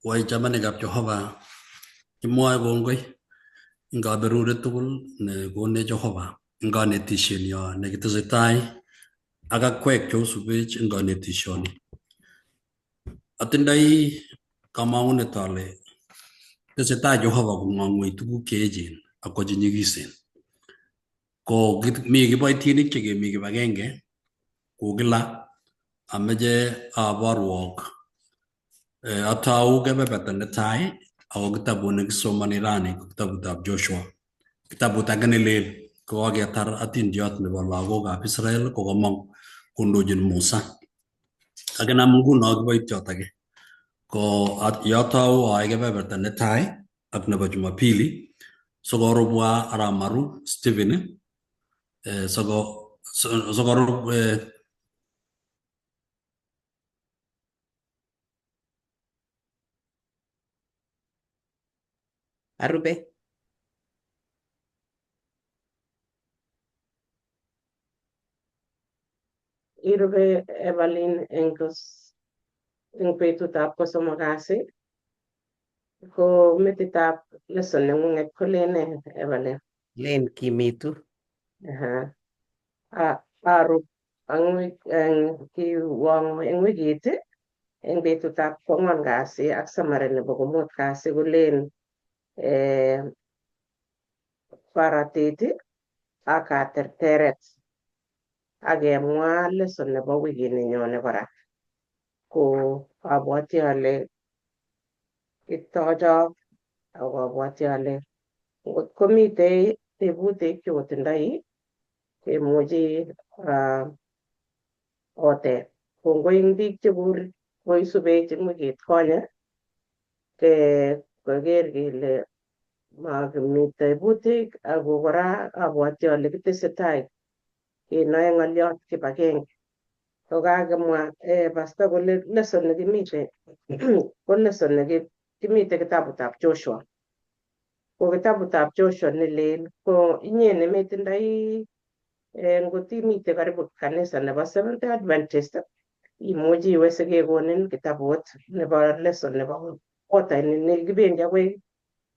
Wai chamanikab Jehova, kimwoe kongoi eng kaberuret tugul nekonech Jehova eng kanetishenyo nekitesetai ak akwek cheosubech eng kanetishoni. Atindoi kamang'unet ale tesetai Jehova kong'ong'ui tuguk cheechen ak ko chenyikisen. Ko mi kiboitinik chekemi kibagenge ko kila ameche aborwok atau kebeberta netai ako kitabut nekisomoni rani ko kitabutab Joshua. Kitabut age nelel kokaketar atindiot nebo lagokab Israel kokamong kondochin Musa. Kakinam nguno kiboitiot age. Ko yatau ae kebeberta netai ak nebo Jumapili sikorubwa arap Maru Stephen siko sikorub Arube. Irube Evelyn eng betutab kosomok kasi ko metitab lesson neng'ung'et kolen nee Evelyn? Len kimitu. Aha. Arub eng kiwong eng wikit eng betutab kwang'wan kasi ak summary nebo komut kasi kolen baratet ak katerteret ak kemwa lesson nebo wikit nenyone kora. Ko abwati ale itochok ak abwati ale ngot komitei tebutik cheotindoi kemuchi oteb. Kongoi eng biik chekoisubech eng wikit konye keker kele makimi tebutik ako kora abwati ale kitesetai kenoe ng'oliot kibagenge. Ko kakemwa pastor kole lesson nekimite ko lesson nekimite kitabutab Joshua. Ko kitabutab Joshua nelel ko inye nemetindoi ngot imite karibu kanisa nebo Seventh Day Adventist imuchi iwe sikekonin kitabut nebo lesson nebo quarter nekibendi akoi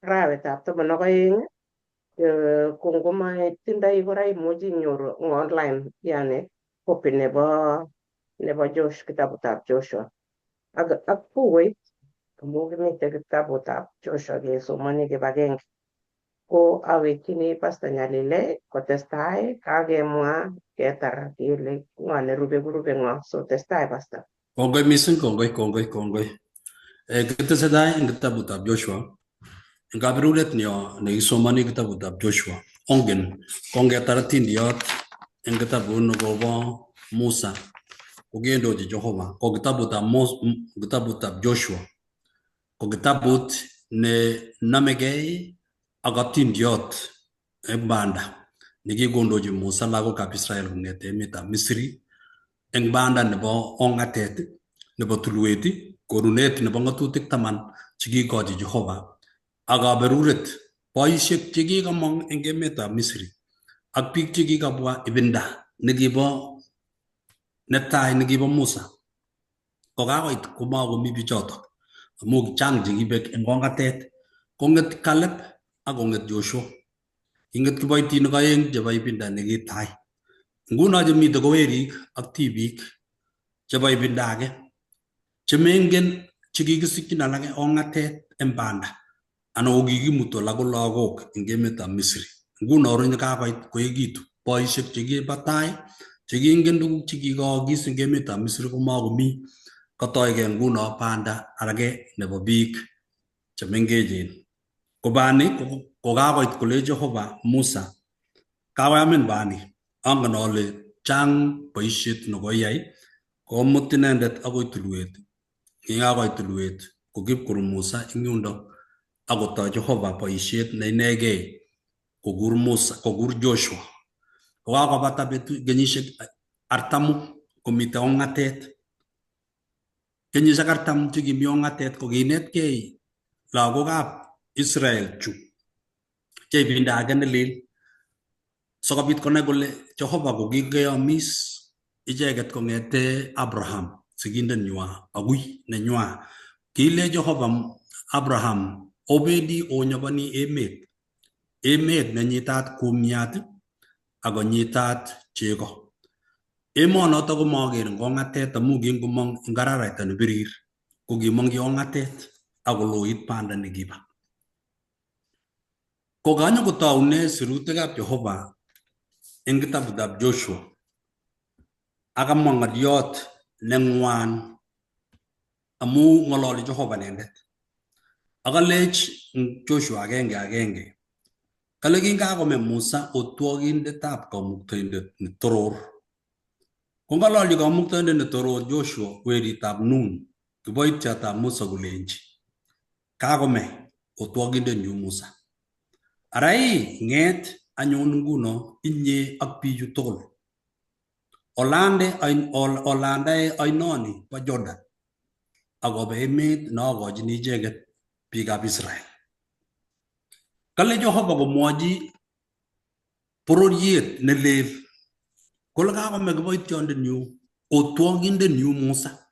arawetab 12. Ko ngomaitindoi kora imuchi inyoru eng online, yani copy nebo Josh kitabutab Joshua ak bukuit amu kimite kitabutab Joshua kesomoni kibagenge. Ko awekchini Pastor Nyalile kotestai, kakemwa ketar kele ng'o nerube korube ng'o, so testai Pastor. Kongoi missing, kongoi, kongoi, kongoi. Kitesetai eng kitabutab Joshua. Eng kaberuret nyo nekisomoni kitabutab Joshua. Ongen kongetar atindiot eng kitabut nekobo Musa kokendochi Jehova ko kitabutab Joshua ko kitabut ne namegei ak atindiot eng banda nekikondochi Musa lagokab Israel kong'ete emetab Misri eng banda nebo ong'atet nebo tulwet konunet nebo ng'atutik 10 chekikochi Jehova ak kaberuret boisiek chekikamong eng emetab Misri ak biik chekikabwa ibinda nekibo netai nekibo Musa kokakoit komakomi bichotok amu chang chekibek eng ong'atet kong'et Caleb ak kong'et Joshua. King'et kiboitinik aeng chebo ibinda nekitai. Nguno chemite ko werik ak tibik chebo ibinda age chemengen chekikisikyin alake ong'atet eng banda anan kokikimutu alak ko lagok eng emetab Misri. Nguno ronye kakoit koekitu boisiek chekibo tai chekiingen tuguk chekikookis eng emetab Misri komakomi kotoige nguno banda age nebo biik chemengechen. Ko bani kokakoit kole Jehova Musa kakoyamin bani angen ale chang boisiet nekoiyai komut inendet akoi tulwet. Yekakoit tulwet ko kipkoru Musa eng yundo akotoi Jehova boisiet ne inegei kokur Musa kokur Joshua. Kokakobata kenyisiek 40 komite ong'atet. Kenyisiek 40 chekimi ong'atet ko kinetkei lagokab Israel chu che ibinda age nelel sikobit konai kole Jehova kokikeyomis icheket kong'ete Abraham sigindenywa akui nenywa Kile Jehova Abraham, obendi onyoboni emet, emet nenyitat kumiat ako nyitat chego. Emonoto komoker eng kong'atet amu kingomong eng araraita nebirir ko kimong'yi ong'atet akoloit banda nekiba. Ko kanyokotoune sirutikab Jehova eng kitabutab Joshua ak amwa ng'oliot neng'wan amu ng'ololi Jehova inendet. Akalech Joshua agenge agenge kale kingakome Musa otwokindetab kamuktaindet netoror. Kong'ololchi kamuktaindet netoror Joshua weritab Nun kiboityotab Musa kolenji kakome otwokindenyu Musa. Ara ii ng'et anyun nguno inye ak bichu tugul olande olandae oinoni bo Jordan akoba emet neokochini icheket biikab Israel. Kale Jehova komwochi bororiet nelel kole kakome kiboitiondenyu otwokindenyu Musa.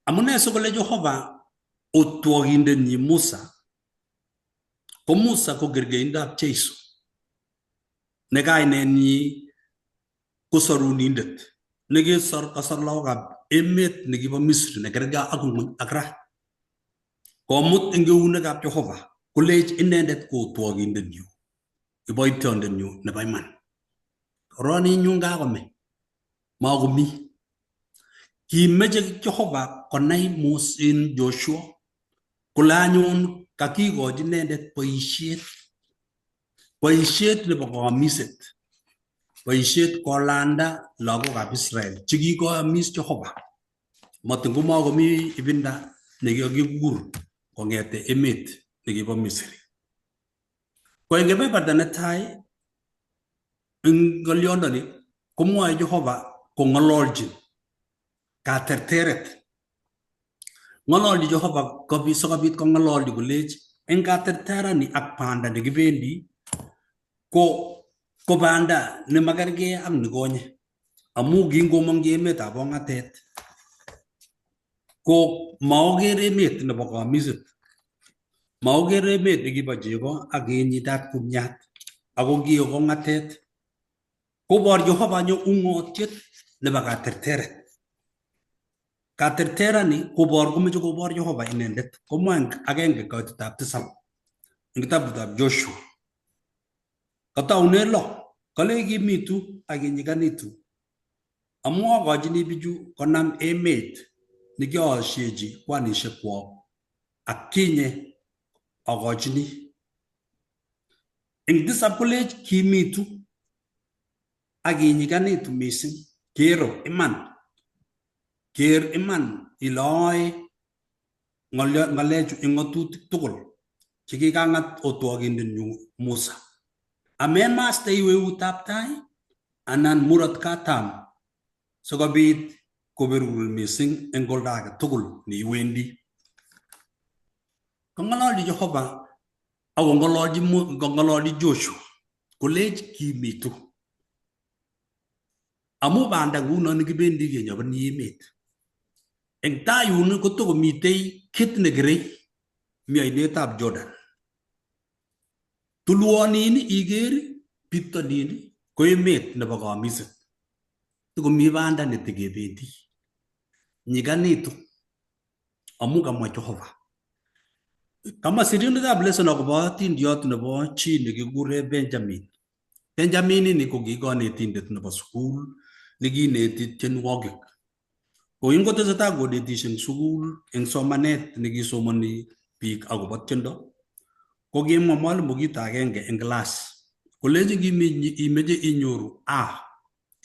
Amune sikole Jehova otwokindenyi Musa ko Musa ko kerkeindab Jeiso ne kainenyi ko sorunindet nekisor kosor lagokab emet nekibo Misri nekergei ak ng'wony ak ra. Komut eng eunekab Jehova kolech inendet ko otwokindenyu kiboitiondenyu nebo iman. Koroninyu kakome makomi. Kimeche Jehova konai Musa Joshua kole anyun kakikochi inendet boisiet, boisiet nebo kamiset, boisiet kolanda lagokab Israel chekikoamis Jehova. Matin komakomi ibinda nekikikur kong'ete emet nekibo Misri. Ko eng kebeberta netai eng ng'olyondoni komwoe Jehova kong'ololchin katerteret. Ng'ololchi Jehova sikobit kong'ololchi kolech eng katerterani ak banda nekibendi ko banda nemakergei ak nikonye. Amu kingomong'chi emetab ong'atet ko maoker emet nebo kamiset. Maoker emet nekibo chego ak kenyitat kumiat ako kiok ong'atet. Kobor Jehova nyo ung'otiet nebo katerteret. Katerterani kobor komeche kobor Jehova inendet komwa eng agenge koitetab tisab eng kitabutab Joshua. Kataune lo kale kimitu ak inyikanitu amu akochini bichu konam emet nekioshechi kwanishekwok ak kinye akochini. Eng tisab kolech kimitu ak inyikanitu mising kero iman ker iman ile aae ng'alechu eng ng'atutik tugul chekikang'at otwokindenyu Musa. Amemaste iwe eutab tai anan murot katam sikobit koberurin mising eng oldo age tugul neiwendi. Kong'ololchi Jehova ak kong'ololchi Joshua kolech kimitu. Amu banda nguno nekibendi kenyoboni emet. Eng tai yun kotokomitei kit nekerei mi oinetab Jordan. Tulwonin iker bitonin ko emet nebo kamiset. Tokomi banda netekebendi. Nyikanitu amu kamwa Jehova. Kamwa sirindetab lesson akobo atindiot nebo chi nekikure Benjamin. Benjamin ini ko ki konetindet nebo sukul nekineti tienwogik. Ko kingotesetai konetishe eng sukul eng somanet nekisomoni biik akobo tiendo ko kimwa mwalimu kito agenge eng class kolenjin imeche inyoru A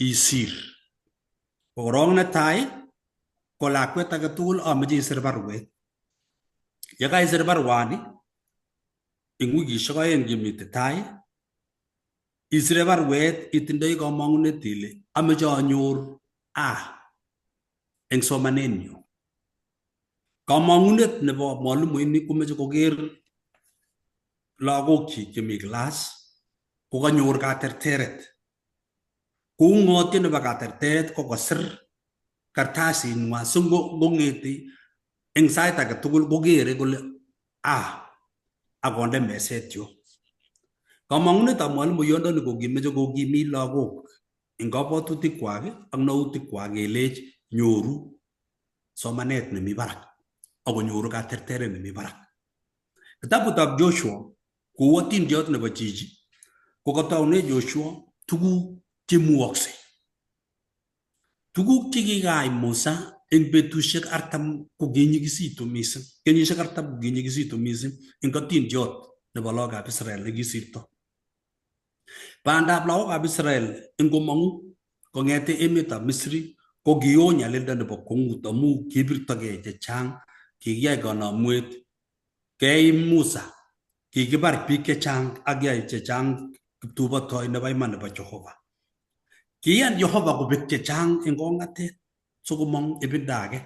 isir. Ko korong netai ko lakwet age tugul ameche isir baruet. Yekaisir baruani eng wikishek oeng chemite tai isire baruet itindoi kamang'unet ile ameche anyor A eng somanenyu. Kamang'unet nebo mwalimuinik komeche koker lagokchik chemi class kokanyor katerteret. Kou ng'otiet nebo katerteret ko kosir kartasinywa singong'eti Eng sait age tugul kokere kole ah akonde meset yu. Kamang'unetab mwalimuyondoni ko kimeche kokimit lagok eng kabwatutikwak ak nautikwak kelech nyoru somanet nemi barak akonyoru katerteret nemi barak. Kitabutab Joshua kou atindiot nebo chichi ko kataune Joshua tuguk chemukoksei. Tuguk chekikaai Musa eng betusiek 40 kokinyikisitu mising. Kenyisiek 40 kokinyikisitu mising eng atindiot nebo lagokab Israel nekisirto. Bandab lagokab Israel eng komong'u kong'ete emetab Misri ko kioo nyalilda nebo kwong'ut amu kibirtogei chechang, kikiyai kanamwet, keim Musa, kikibar biik chechang ak yai chechang kiptubotoi nebo iman nebo Jehova. Kiyan Jehova kobek chechang eng kong'atet sikomong ibinda age,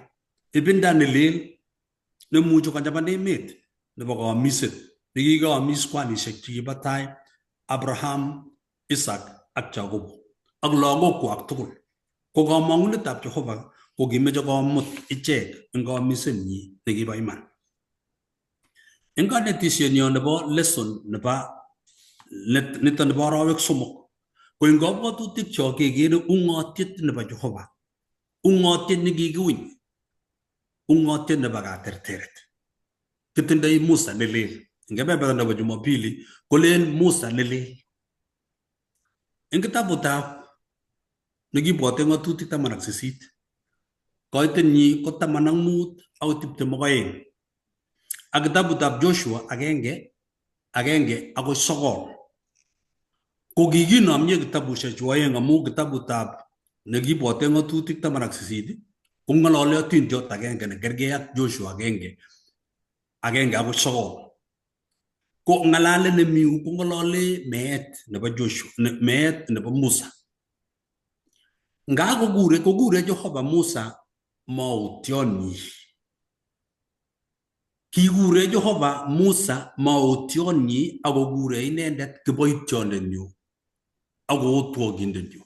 ibinda nelel nemuchi konyapan emet nebo kaamiset nekikaamis kwanisiek chekibo tai Abraham, Isaac ak Jacobo ak lagokwak tugul. Ko kamang'unetab Jehova ko kimeche komut ichek eng kaamisenyi nekibo iman. Eng kanetishenyo nebo lesson nebo nito nebo arawek 3 ko eng kabwatutik cho kekere ung'otiet nebo Jehova, ung'otiet nekikiuny, ung'otiet nebo katerteret. Kitindoi Musa nelel. Eng kebeberta nebo Jumapili kolen Musa nelel. Eng kitabutab nekibwote ng'atutik 18, koitenyi ko 15 akoi 22 ak kitabutab Joshua 1:1 akoi 9. Ko kikinomye kitabushechu oeng amu kitabutab nekibwote ng'atutik 18 kong'olole atindiot agenge nekergei ak Joshua 1:1 akoi 9. Ko ng'alalet nemi yu kong'olole meet nebo Joshua, meet nebo Musa. Nga kokure Jehova Musa mautionyi. Kikure Jehova Musa mautionyi akokure inendet kiboitiondenyu ako otwokindenyu.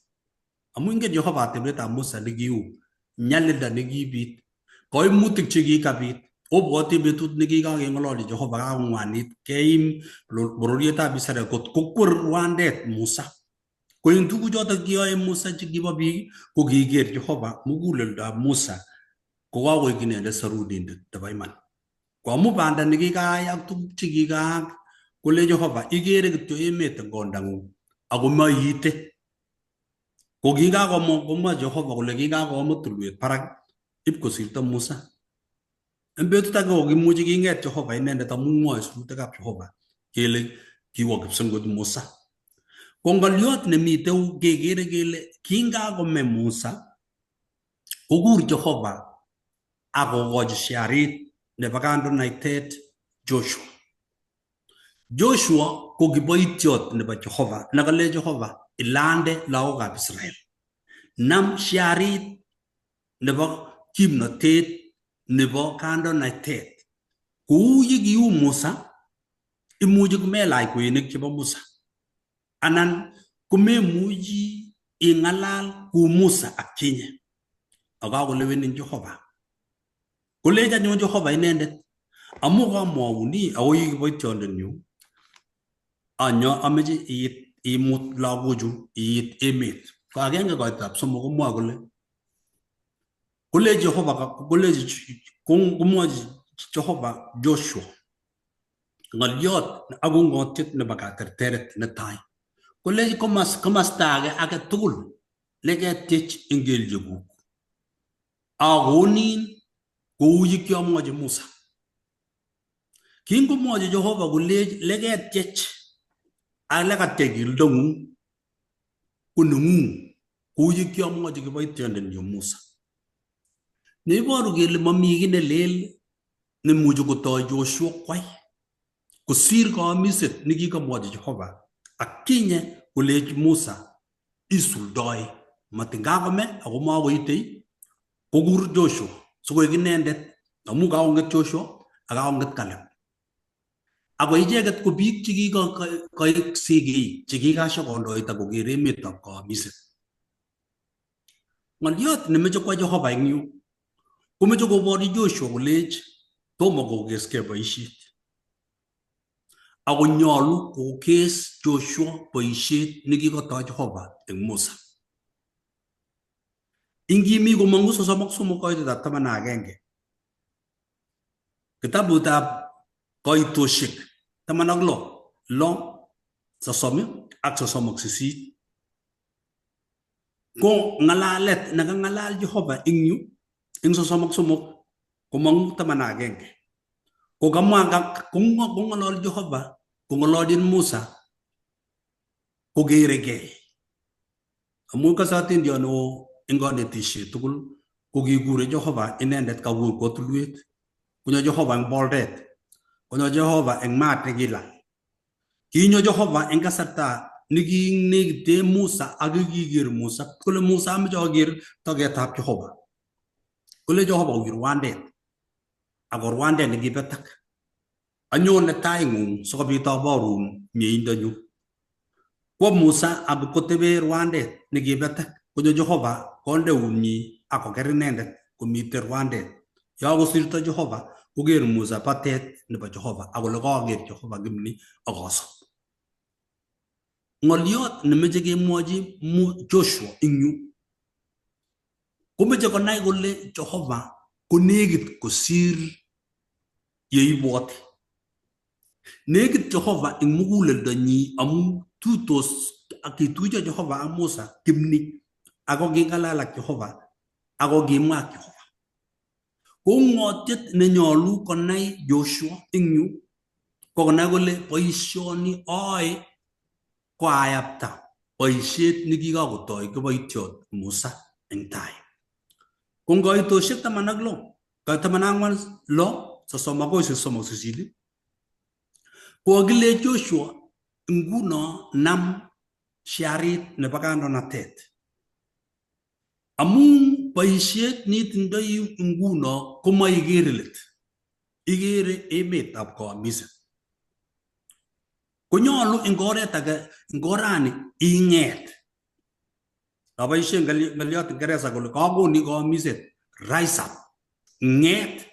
Amu ingen Jehova atebetab Musa nekiu, nyalilda nekibit, koimutik chekikabit. Obwoti betut nekikakeng'ololchi Jehova kakong'wanit keim bororietab Israel kot kokwer rwandet Musa. Ko eng tuguchotok kiyoe Musa chekibo biik ko kiker Jehova muguleldab Musa kokakoik inendet sarunindet nebo iman. Ko amu banda nekikaai ak tuguk chekikaak kole Jehova ikere kityo emet eng kondang'ung ako maiite. Ko kingakomwa Jehova kole kingakomut tulwet barak ipkosirto Musa. Eng betut age kokimuchi king'et Jehova inendet amu mwoe sirutikab Jehova kele kiwo kipsengwet Musa. Ko ng'oliot nemitei kekere kele kingakome Musa kokur Jehova akokochi sharit nebo kandoinatet Joshua. Joshua ko kiboitiot nebo Jehova nekale Jehova ilande lagokab Israel. Nam sharit nebo kimnotet nebo kandoinatet. Kou ye kiu Musa, imuchi komelach kwenik chebo Musa. Anan komemuchi ing'alal kou Musa ak kinye. Akakolewenin Jehova. Kolech anyun Jehova inendet, amu kamwauni ako i kiboitiondenyu, anyo ameche iit imut lagochu iit emet. Ko 1:3 komwoe kole kole Jehova komwochi Jehova Joshua ng'oliot ak ung'otiet nebo katerteret netai. Kole komasta age tugul neketiech eng kelyekuk. Akonin kou yekiamwochi Musa. Kingomwochi Jehova kolech leketiech ak lekatiech keldong'ung ko neng'ung kou yekiamwochi kiboitiondenyu Musa. Neiboru kele mami kiy nelel nemuchi kotoi Joshua kwai kosir kaamiset nekikamwochi Jehova ak kinye kolech Musa isuldoi matingakome ako makoitei kokur Joshua sikoik inendet amu kakong'et Joshua ak kakong'et Caleb. Ako icheket ko biik chekikoik sigik chekikasha kondoita koker emetab kaamiset. Ng'oliot nemeche kwa Jehova eng yu komeche koborchi Joshua kolech Tomo kokeskei boisiet. Ako nyolu kokes Joshua boisiet nekikotoi Jehova eng Musa. Ingimi komong'u 33 koitetab 11. Kitabutab koitosiek 16 6 30 ak 38. Ko ng'alalet nekang'alal Jehova eng yu eng 33 komong'u 11. Ko kamwa kong'ololi Jehova kong'ololjin Musa kokerekei. Amu kase atindiot neo eng konetisiet tugul ko kikure Jehova inendet kakur kwo tulwet. Konyo Jehova eng boldet. Konyo Jehova eng maat nekilal. Kinyo Jehova eng kasarta nekinekite Musa ak kikiker Musa. Kole Musa ameche aker toketab Jehova. Kole Jehova ui rwandet. Ako rwandet nekibetak. Anyone taing'ung sikobit aborun mieindonyu. Kwo Musa ak kotebe rwandet nekibetak. Konyo Jehova konde eunyi ak koker inendet komite rwandet. Yo kosirto Jehova koker Musa batet nebo Jehova ak kole koker Jehova kimni ak asob. Ng'oliot nemeche kemwochi Joshua eng yu komeche konai kole Jehova konekit kosir yeibwoti. Nekit Jehova eng muguleldonyi amu tuitos ak kituiyo Jehova ak Musa kimni ako king'alal ak Jehova ako kimwa ak Jehova. Ko ng'otiet nenyolu konai Joshua eng yu ko konai kole boisioni aae ko ayapta boisiet nekikakotoi kiboitiot Musa eng tai. Ko ngoitosiek 16, 14 6 30 akoi 38 kokakilech Joshua nguno nam sharit nebo kandoinatet. Amun boisiet nitindoi nguno komaikere let. Ikere emetab kaamiset. Konyolu eng oret age, eng orani ing'et. Aboisien ng'oliot Kiingereza kole kakoni kaamiset, rise up, ng'et.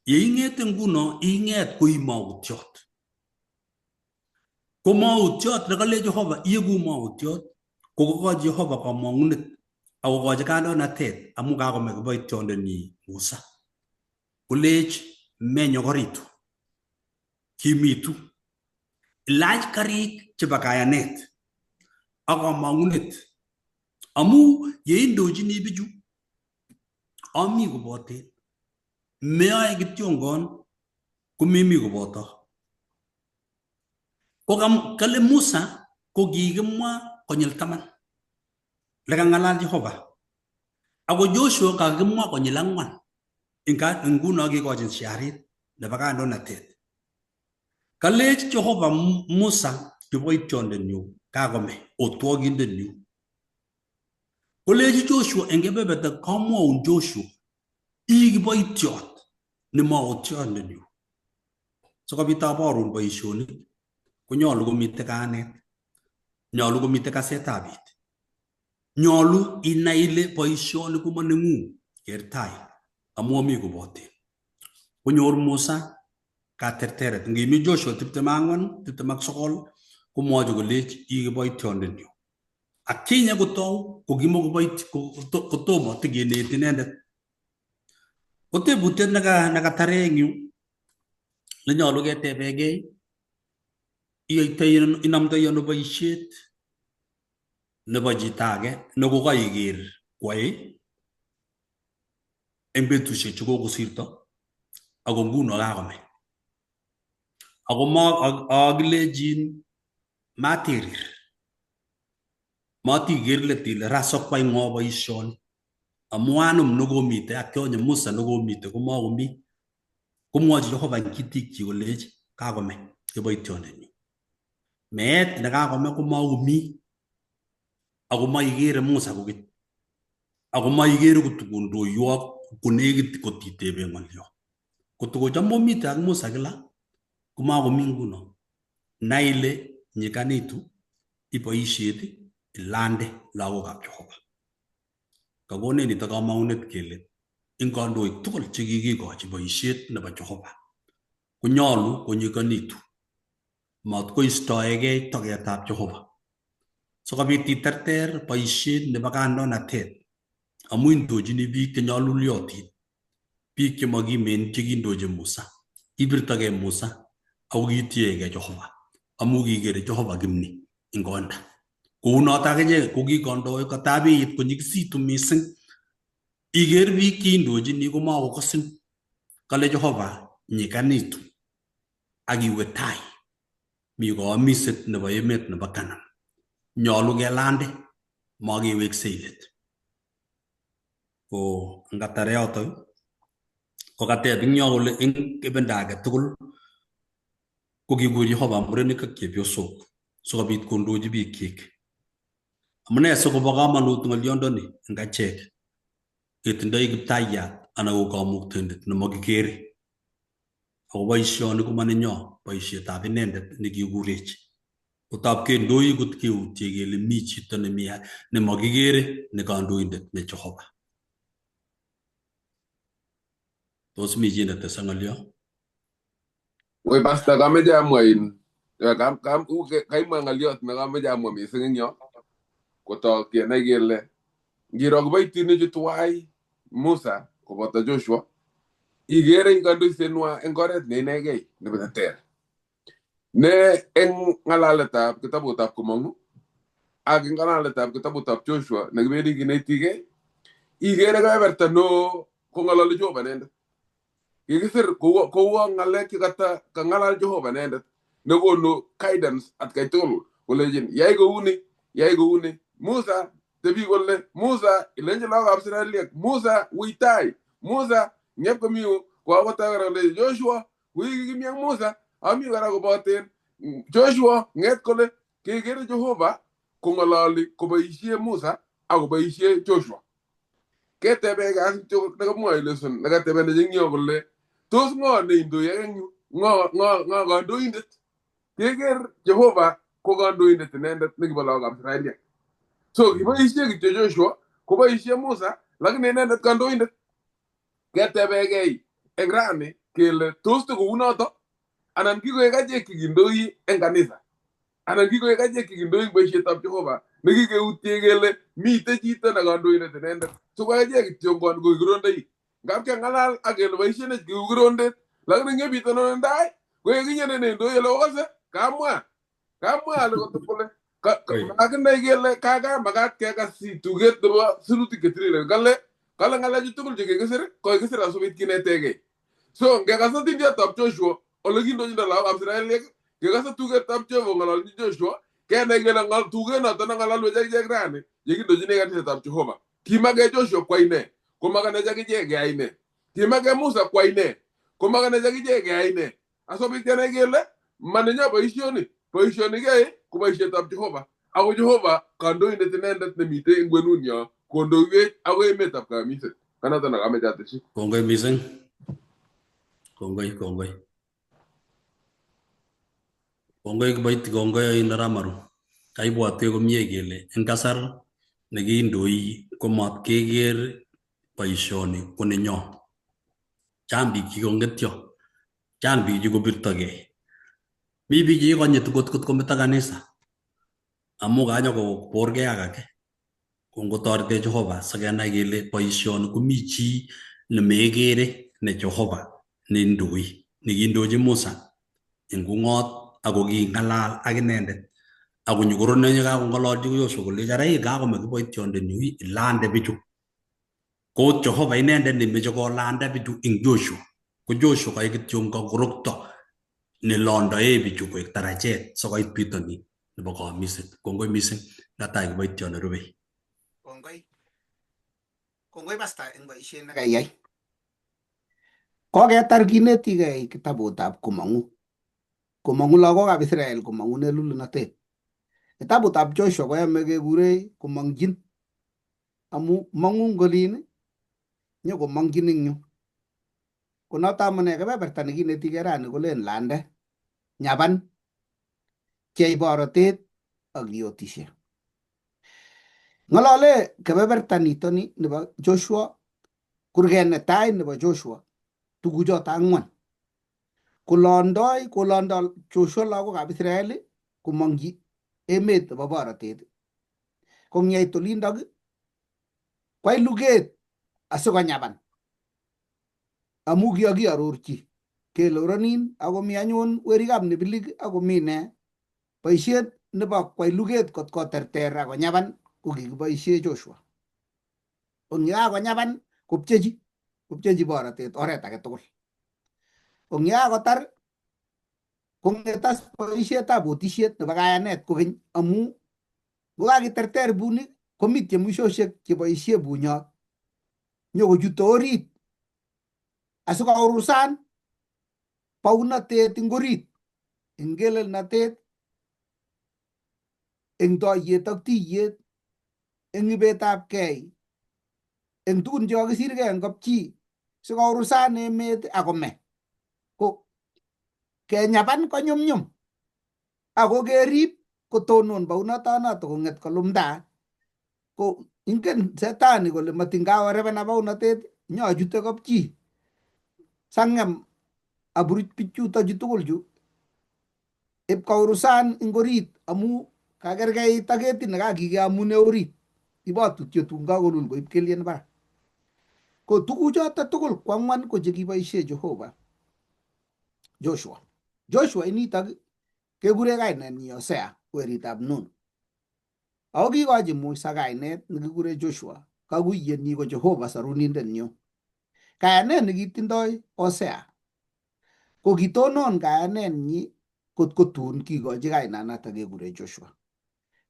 Yeing'ete nguno ing'et koi mautiot. Ko mautiot nekale Jehova ieku mautiot ko kokochi Jehova kamong'unet ak kokochi kandoinatet amu kakome kiboitiondenyi Musa. Kolech menyokoritu, kimitu. Ilach karik chebo kayanet ak kamong'unet amu yeindochini bichu ami koboten. Meyoe kityongon komemi koboto. Ko kale Musa ko kikimwa konyil 10 lekang'alal Jehova. Ako Joshua kakimwa konyil 4 nguno kikochin sharit nebo kandoinatet. Kalech Jehova Musa kiboitiondenyu kakome otwokindenyu. Kolechi Joshua eng kebeberta kamwaun Joshua ii kiboitiot nemaotiondenyu. Sikobit aborun boisionik konyolu komite kayanet, nyolu komite kasetab it. Nyolu inai ile boisioni komoneng'ung ker tai amu ami koboten. Konyor Musa katerteret. Ngimi Joshua 24 29 komwochi kolech ii kiboitiondenyu. Ak kinye kotou kokimokoboit kotomo tikineti inendet. Ko tebutiet nekatare eng yu nenyolu ketebegei iyoitoi inomdoi ano boisiet nebo chito age nekokaiker kwoe eng betusiek chekokosirto ako nguno kakome. Ako akilechin matirir. Matiker let ile ra sokwai ng'o boisioni. Amu anum nekomite ak tionye Musa nekomite komakomi. Komwochi Jehova eng kitikchi kolech kakome kiboitiondenyu. Meet nekakome komakomi ako maikere Musa kokeny. Ako maikere kotokondoiwok konekit kotitebe ng'olyo. Kotokocham omite ak Musa kila komakomi nguno. Nai ile nyikanitu iboisiet ilande lagokab Jehova. Kakonech nito kamong'unet kele Eng kandoik tugul chekikikochi boisiet nebo Jehova konyolu konyiganitu matkoistoegei togetab Jehova sikobit iterter boisiet nebo kandoinatet amu indochini biik chenyolulyotin, biik chemokimen chekindochi Musa. Kibirtogei Musa ako kitiegei Jehova amu kikere Jehova kimni eng konda. Kounoto akichek ko ki kandoik kotab eit konyigisitu mising iker biik cheindochini komakokosin. Kale Jehova nyikanitu ak iwe tai. Mi kaomiset nebo emet nebo Canaan. Nyolu kelande, makeweksei let. Ko ngatare yotok ko kateb eng yo kole eng ibinda age tugul ko kikur Jehova murenik ak chepyosok sikobit kondochi biikchik. Amune sikobo komonut ng'olyondoni eng achek ketindoi kiptayat anan ko kamuktaindet nemakikere. Ako boisioni ko manenyo, boisietab inendet nekikurech. Kotab kendoi kot keutie kele mi chito nemi nemakikere ne kandoindet ne Jehova. Tos mi chi netese ng'olyo? Woi pastor, kameche amwa in kaimwa ng'oliot nekameche amwa mising eng yo kotok kenai kele ngiro kiboitinichu tuwai Musa koboto Joshua ikere kandoisenwa eng oret ne inegei nebo teter ne eng ng'alaletab kitabutab Komong'u ak eng ng'alaletab kitabutab Joshua nekibendi kinetigei ikere kebeberta neo kong'ololi Jehova inendet. Kikisir kouwo ng'alek chekata kang'alal Jehova inendet nekonu guidance atkai tugul kolechin yai kouni, yai kouni. Musa tebi kole Musa ilenchi lagokab Israeliek Musa wui tai, Musa ng'ep komi yu kokakotai kora kole Joshua wui kikimi ak Musa ami kora koboten Joshua ng'et kole kekere Jehova kong'ololi koboisie Musa ak koboisie Joshua. Ketebegei kityo nekamwoe lesson nekatebenech eng yo kole tos ng'o neindoi eng yu, ng'o kandoindet? Keker Jehova ko kandoindet inendet nekibo lagokab Israeliek. So kiboisie kityo Joshua koboisie Musa lakini inendet kandoindet. Ketebegei eng rani kele tos tokounoto anan kikoek achek kikindoi eng kanisa anan kikoek achek kikindoi eng boisietab Jehova nekikeutie kele mite chito ne kandoindet inendet. So ko achek kityo ko kirondoik. Ngap keng'alal ak kele boisienech kiu kirondet lakini ngebitonon en tai koek inye ne neindoi ole okose kamwa ale kotep kole kakinai kele kaka makat kekas tuget nebo sirutik chetililen kale kale ng'alechu tugul chekikisir ko kikisir asikobit kinetegei. So ngekas otindiotab Joshua ole kindochindo lagokab Israeliek kekas tugetab Jehova ng'ololchin Joshua kenai kele tuget noto neng'ololwech akichek rani yekindochini kanisetab Jehova. Kimake Joshua kwai ne, komakanech akichek keyai ne. Kimake Musa kwai ne, komakanech akichek keyai ne. Asikobit kenai kele manenyo boisioni, boisioni keyai ko boisietab Jehova. Ako Jehova kandoindet inendet nemitei eng kwenunyo kondoiwech akoi emetab kayamiset. Kanoto nekameche atesyi. Kongoi mising. Kongoi, kongoi. Kongoi kiboiti, kongoi oin Aramaru. Kaibwatwech komie kele eng kasar nekiindoi komat keker boisioni ko nenyo. Chang biik chekong'etyo, chang biik chekobirtogei. Mi biik chekikonyit kot kometo kanisa amu kanyo koborgei ak age. Kongotoretech Jehova sikenai kele boisioni komi chi nemekere ne Jehova neindoi nekindochi Musa eng ung'ot ako king'alal ak inendet. Ako nyokoronen yekakong'ololchi Joshua kolech ara kakome kiboitiondenyu ilande bichu. Ko Jehova inendet nemeche kolanda bichu eng Joshua. Ko Joshua koik kityo korokto nelondoe bichu koik tarajet sikoit bitonin nebo kaomiset. Kongoi mising. Ngatai kiboitiot nerubei. Kongoi. Kongoi pastor eng boisiet nekaiyai. Koketar kinetigei kitabutab Komong'u. Komong'u lagokab Israel komong'une lulunotet. Kitabutab Joshua koyame kekure komong'jin amu mong'u ngolin nyokomong'jin eng yu. Ko noto amune kebeberta nekinetigei rani kolen lande, nyaban, chei borotet ak riotishe. Ng'olole kebeberta nitoni nebo Joshua Kurget netai nebo Joshua tuguchoto ang'wan. Kolondoi kolondo Joshua lagokab Israel komong'yi emet nebo borotet. Kong'yait olindok kwai luget asikonyaban amu kiakiarorchi kele oronin akomi anyun werikab nebilik akomi ne boisiet nebo kwai luget kot koterter akonyaban ko kikiboisie Joshua. Ko yekakonyaban kopchechi kopchechi borotet oret age tugul. Ko yekakotar kong'et as boisietab otisiet nebo kayanet kokeny amu ngokakiterter bunik komi tiemushosiek cheboisie bunyot nyokochute orit asikourusan bounotet eng orit eng ngelelnatet eng toiyet ak tiyet eng ibetab kei eng tugun chekakisirgei eng kapchi sikourusan emet akome ko kenyaban konyumnyum ako kerib kotonon bounotonoto kong'et kolumdaat ko ingen setani kole matin kaorebena bounotet nyochute kapchi sang'em aburuch bichuto chu tugul chu ipkourusan ing orit amu kakerkeit ak ketit nekakikeamune orit ibotutyo tun kakolul koib kelyen barak ko tuguchoto tugul ko ang'wan ko chekiboisie Jehova Joshua. Joshua initok kekure kainenyi Hosea weritab Nun. Ako kikochi Musa kainet nekikure Joshua kakuiyenyi ko Jehova sorunindenyu. Kayanet nekitindoi Hosea ko kitonon kayanenyi kot kotun kikochi kainanatak kekure Joshua.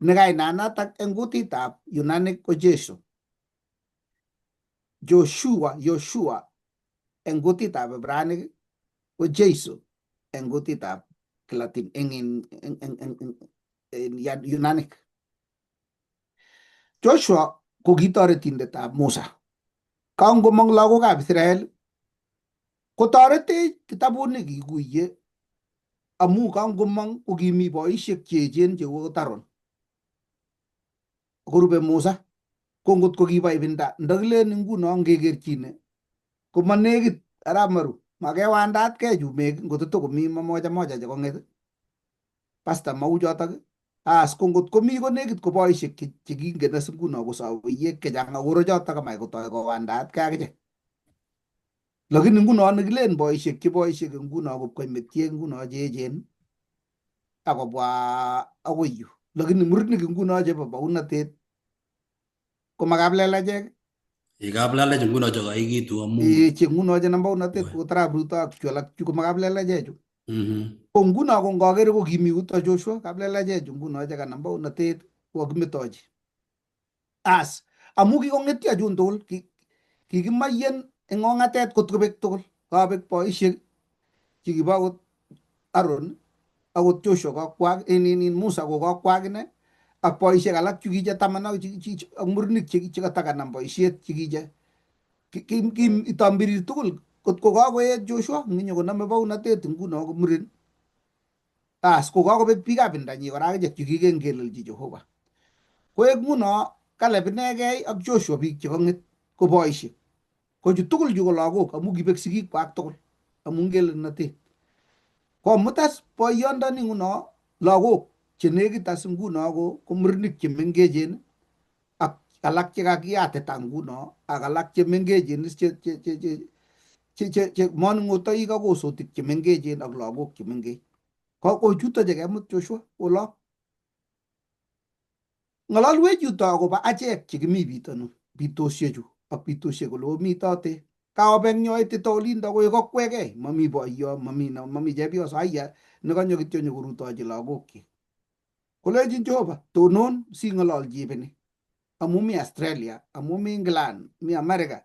Ne kainanatak eng kutitab Yunanic ko Jesu. Joshua, Yoshua eng kutitab Ibranic ko Jesu eng kutitab Kilatin eng Yunanic. Joshua ko kitoretindetab Musa. Kangomong lagokab Israel kotoretech kitabut nekikuiye amu kangomong ko kimi boisiek cheechen cheu akot Aaron. Korube Musa ko ngot ko kibo ibinda ndakilen nguno ngekerchine komanekit arap Maru makewandatkei chumek ngot tokomi mamoja moja chekong'et pasta mau chotok as ko ngot komi konekit ko boisiek chekingen as nguno kosoweiyek chechang akoro chotok kamach kotoi kowandatkei akichek. Lakini nguno nekilen boisiek che boisiek nguno kopkoimetiek nguno cheechen akobwa akoi yu. Lakini murenik nguno chebo bounotet ko makaplelachek Ikaplelach nguno chekaikitu amu che nguno chenam bounotet ko Arap Ruto ak chu alak chu ko makaplelachechu. Ko nguno ko ngaker ko kimi yuto Joshua kaplelachechu nguno chekanam bounotet kokakimetochi. As amu kikong'etyo chun tugul kikimayen eng ong'atet kot kobek tugul kabek boisiek chekibo akot Aaron akot Joshua kokwak inin Musa ko kokwak ine ak boisiek alak chukiche taman ak ak murenik chekatakanam boisiet chekiche kitambirir tugul kot ko kakoet Joshua nginyo konome bounotet nguno ko muren as ko kakobek biikab indanyi kora akichek chukikengelelchi Jehova koek nguno Caleb inegei ak Joshua biik chekong'et ko boisiek ko chu tugul chu ko lagok amu kibek sigikwak tugul amu ngelelnotet komut as boyondoni nguno lagok chenekit as nguno ko murenik chemengechen ak alak chekakiyatita nguno ak alak chemengechen is che manung'otoik ak osotik chemengechen ak lagok chemengech ko chuto chekemut Joshua olok ng'ololwech yuto akobo achek chekimi bitonu bitosiechu ak bitosiek ole omitote kaobeng nyoitito olindo koek okwekei mami boiyo mami mami chepyoso aya nekanyo kityo nyokorutochi lagokyik kolechin Jehova tonon sing'ololchi ibini amu mi Australia amu mi England mi America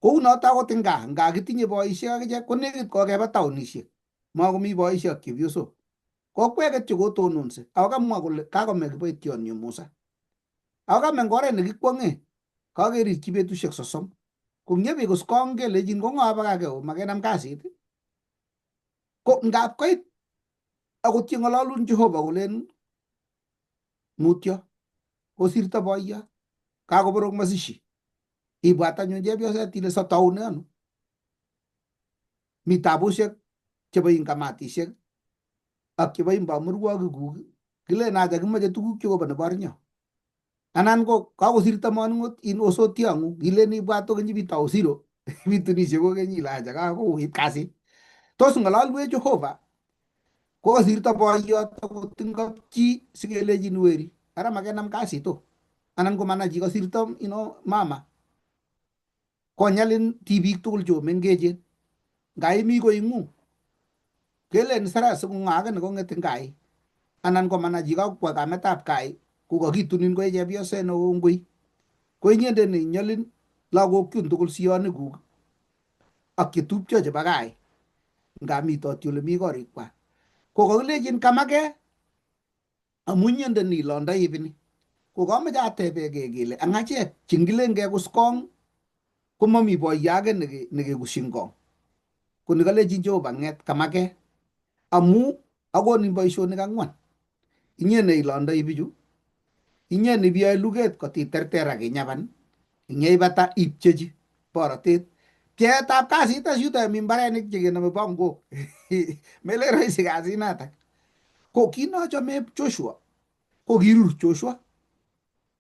kounoto akot eng gaa nga kitinye boisiek akichek konekit kokeba taonisiek makomi boisiek ak chepyosok kokweket chekotononse ako kamwa kole kakome kiboitionyu Musa ako kame eng oret nekikwong'e kakerikyi betusiek 30 kongebi koskong kelechin ko ng'o bakake makenam kasit ko ngap koit akot yeng'ololun Jehova kolen mutyo kosirto boiyot kakoborok masishi Ibwat anyun chepyoset ile sotoune ano. Mi tabushek chebo in kamatishek ak chebo in bamurwokikuk kilen acha kimoche tuguk chekobo nebo arnyo. Anan ko kakosirto manung'ot in osotiong'ung ilen ibwat okeny ibitou zero ibitunishe kokeny ile acha kakouit kasit. Tos ng'ololwech Jehova kokasirto boyot akot ing kapchi sikelechin weri ara makenam kasit o. Anan ko manai chi kasirto mama konyalin tibik tugul chomengechen. Nga imi koing'ung kelen sara sikong'o ake nekong'et eng kai anan ko manai chi kakwa kametab kai kokakitunin koi chepyoset neo ngoi ko inyendet neinyolin lagok chun tugul siyonikuk ak chetupcho chebo kai nga mitoti ole mi korikwak. Ko kakilechin kamake amu inyendet neilondoi ibini. Ko kamoche atebekei kele ang achek chengilen kekus kong komomi boiyo ake nekekusyin kong. Ko nikalechin Jehova ng'et kamake amu akonin boisionik ang'wan. Inye neilondoi bichu, inye nebiyoe luget kotiterter ak inyaban, inyeibata ipchechi borotet. Pcheetab kasit as yuto mi mbarenik chekenome pangok. Melen rahisi kasit natak. Ko kit nochome Joshua ko kirur Joshua.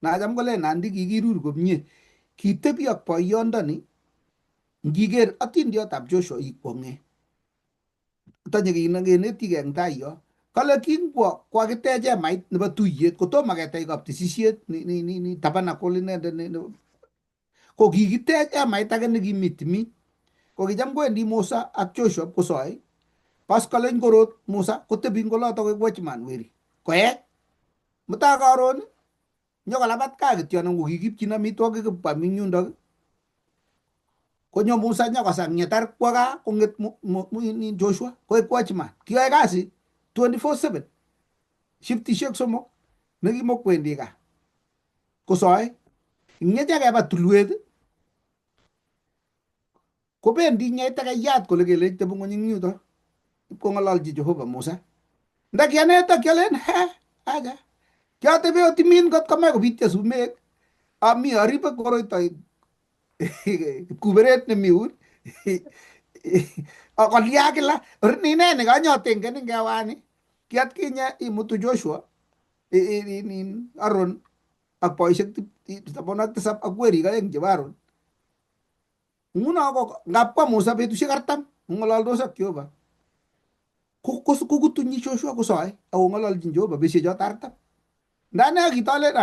Nacham kolen Nandi kikirur komie. Kitebi ak boyondoni ngiker atindiotab Joshua ikwong'e. Tonye kenetikei eng tai yo. Kale kingwo kwakitech hemait nebo tuiyet kotomo ketech kaptisisiet ni tabernacle inendet ko kikitech hemait ake nekimi timin. Ko kicham kowendi Musa ak Joshua kosoe. Koskoleny korot Musa kotebi eng oloto koek watchman weri. Koech. Mutai karon nyokolabat kaa kityo anan kokikipchin amitwogik ipkwam eng yundok. Konyo Musa nyokosang yetar kwo kaa kong'et Joshua koek watchman. Kiyoe kasi 24/7 shiftishek somok nekimokwendi kaa. Kosoe. Ing yechekeba tulwet kobendi nyetakayat kole kelech tebu ng'ony eng yuto ipkong'ololchi Jehova Musa. Nda kianetak kialen he acha. Kiatebe timin kot komach kobityo sumek ami aribe koroito kipkuberet nemi yun. Akolya kila ni ine nekanyotengen eng kewani. Kiatkinye imutu Joshua Aaron ak boisiek 17 ak werik aeng chebo Aaron. Nguno ko ngap kwa Musa betusiek 40 kong'ololdos ak Jehova. Kokutunyi Joshua kosoe ak kong'ololjin Jehova betusiechoto 40. Nda ane kitolen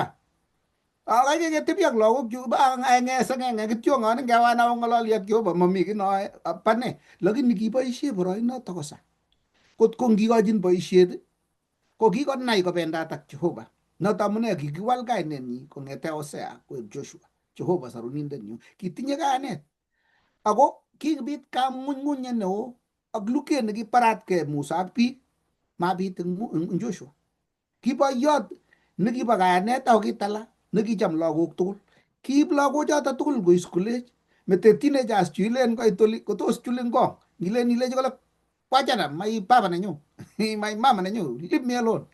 kaikai ketebi ak lagok chu ng'e kityongon ngewan akong'ololi ak Jehova mami kiy noe pane. Lakini kiboisie boroinoto kosa. Kot ko ngikochin boisiet ko kikonai kobendat ak Jehova. Noto amune kikiwal kainenyi kong'ete Hosea koek Joshua. Jehova sarunindenyu. Kitinye kayanet. Ako kikibit kamung'ung'unyet neo ak luket nekiparatkei Musa ak biik mabit eng Joshua. Ki boiyot nekibo kayanet ako kitala nekicham lagok tugul. Kiib lagochoto tugul kois kulech. Mete teenagers chu ilen koit oli kotos chulin kong. Ngilen ilechi kole wachana my baba nenyu my mama nenyu leave me alone.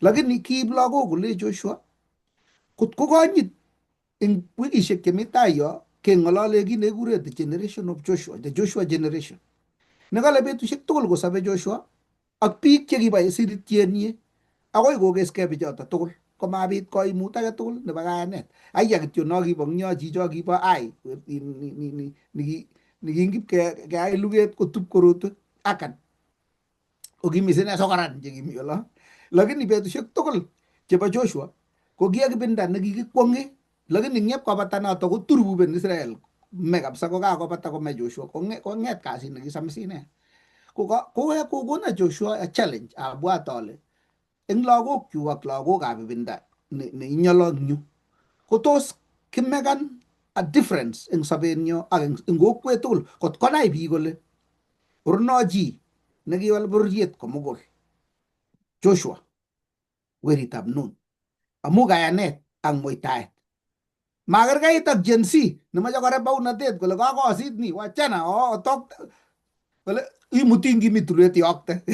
Lakini kiib lagok kole Joshua kot ko konyit eng wikishek chemi tai yo keng'olole kit nekikure the generation of Joshua, the Joshua generation. Nekale betusiek tugul kosobe Joshua ak biik chekibo sirityenyi akoi kokeskei bichoto tugul komabit koimut age tugul nebo kayanet. Aya kityo no kibo ngyo chicho kibo ai nikingip keyai luget kotup korotwek akan kokimi sine sokoran chekimi olo. Lakini betusiek tugul chebo Joshua ko ki ak ibinda nekikikwong'e lakini ng'ep kobata noto koturbuben Israel me kabisa ko kakobata kome Joshua kong'et kasit nekisamis ine. Kokona Joshua a challenge abwat ale eng lagokchu ak lagokab ibinda neinyolo eng yu kotos kimekan a difference eng sobenyo ak eng kokwet tugul kot konai biik kole orno chi nekiwal bororiet komugul Joshua weritab Nun amu kayanet ak muitaet. Makerkeit ak Gen Z nemoche koreb baunatet kole kakosit ni wachana otok kole imutin kimi tulwet yokte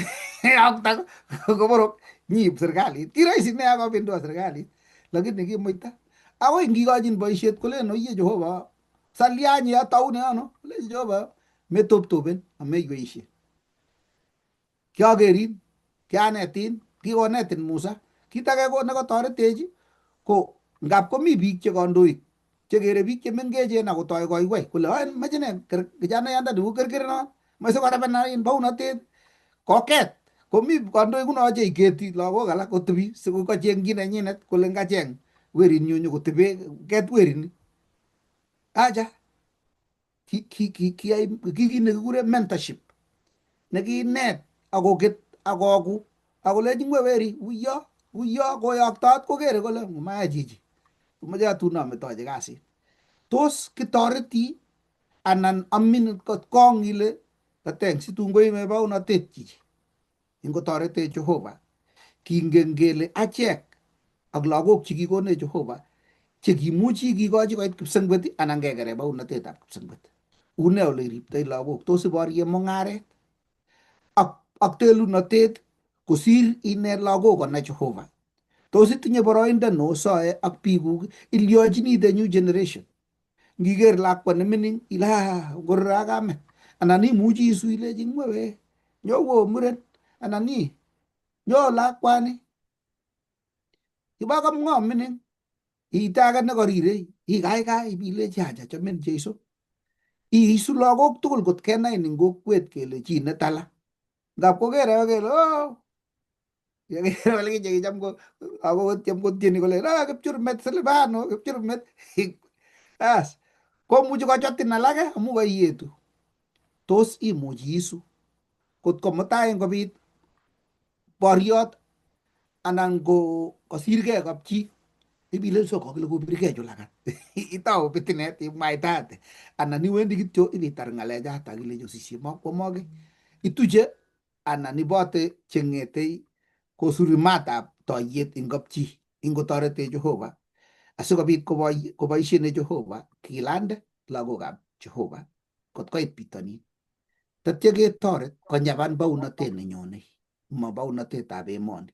yokte koborok nyiib serikalit kiroisi nea kopindua serikalit lakini kimuita akoi ngikochin boisiet kolen oiye Jehova Salyanyi ataune ano? Lechi Jehova metoptopen ameiweishe. Kiakerin, kianetin, kikonetin Musa. Kit age ko nekotoretech ko ngap komi biik che kandoik chekere biik chemengechen akotoi koiwei kole "Oen, mache ne kijanayandani u kerkereno mache korebena in bounotet koket komi kandoik kuno che iketi lagok alak kotebi sikochengchi nenyinet kole ngacheng werinyu nyokotebe ket werini acha kiyai ki kit nekikure mentorship nekinet akoket akoku akolenji ngwe weri uyo uyo koyoktoot kokere kole maya chichi moche atun ametochi kasit tos kitoreti anan amin kot kong ile kateng situn koime baunotet chichi ingotoretech Jehova kingen kele achek ak lagok chekikonech Jehova chekimuchi kikochi koit kipsengwet anan kekere baunotetab kipsengwet. Une ole iriptoi lagok tos iborye mung'aret ak telunotet kosir inet lagok konai Jehova. Tos itinye boroindo nosoe ak biikuk ilyochini the new generation. Ngiker lakwa nemining ile "Ah, ngororo ak kamet anan imuchi isu ilechi ngwewe nyowo muren anan i nyo lakwani iba kamng'o mining ite age nekorire ikaikai ibilechi acha chamin Jeiso iisu lagok tugul kot kenain eng kokwet kele chi netala ngap kokere kele oh yekere kole kinye kicham ko lagok kotyem kotyeni kole ah kipchurmet Silvano kipchurmet as komuchi kochotin alake amu kaiyetu tos imuchi isu kot ko mutai ngobit boriot anan ko kosirgei kapchi ibilen so kokile kobirgei chu lagat itou pitinet imwaitate anan iwendi kityo ibitar ng'alechatak ilechi osisye makwomoke ituche anan ibote cheng'etei kosuri matab toiyet eng kapchi ingotoretech Jehova asikobit koboishen Jehova kilande lagokab Jehova kot koit bitonin tatya ketoret konyaban baunotet nenyone ma baunotetab emoni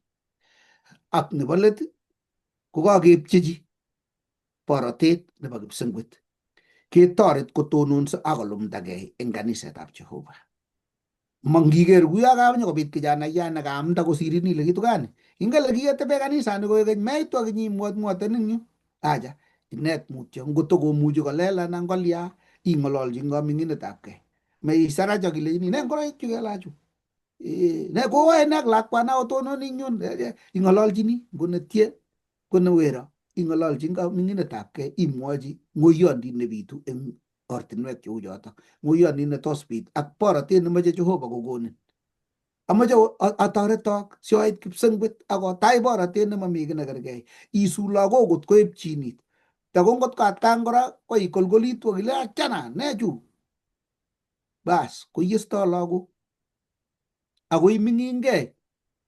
ak nebo let kokakepchechi borotet nebo kipsengwet ketoret kotononso ak kolumdagei eng kanisetab Jehova ma ngiker kuyo kanyokobit kijanayat nekaamda kosirin ile kitukani ingen le kiketebe kanisani koek keny meitu akinye imwotmwoten eng yu acha inet mutyo ngotokomuchi kolel anan kolya ing'ololchi eng kaming'inetab kei meisarach ak ilechini ne ngoroik chu kelachu ne kowae ne ak lakwana otononi eng yun ing'ololchini ngonetie konewero ing'ololchi eng kaming'inetab kei imwochi ng'oyondit nebitu eng ortinwek cheu chotok ng'oyondit netos bit ak borotet nemoche Jehova kokonin amoche atoretok sioit kipsengwet ak otach borotet nemomi kiy nekerkei isu lagok kot koib chinit tako ngot ko atkan kora ko ikolkolitu ak ile achana ne chu bas koyesto lagok ako iming'ingei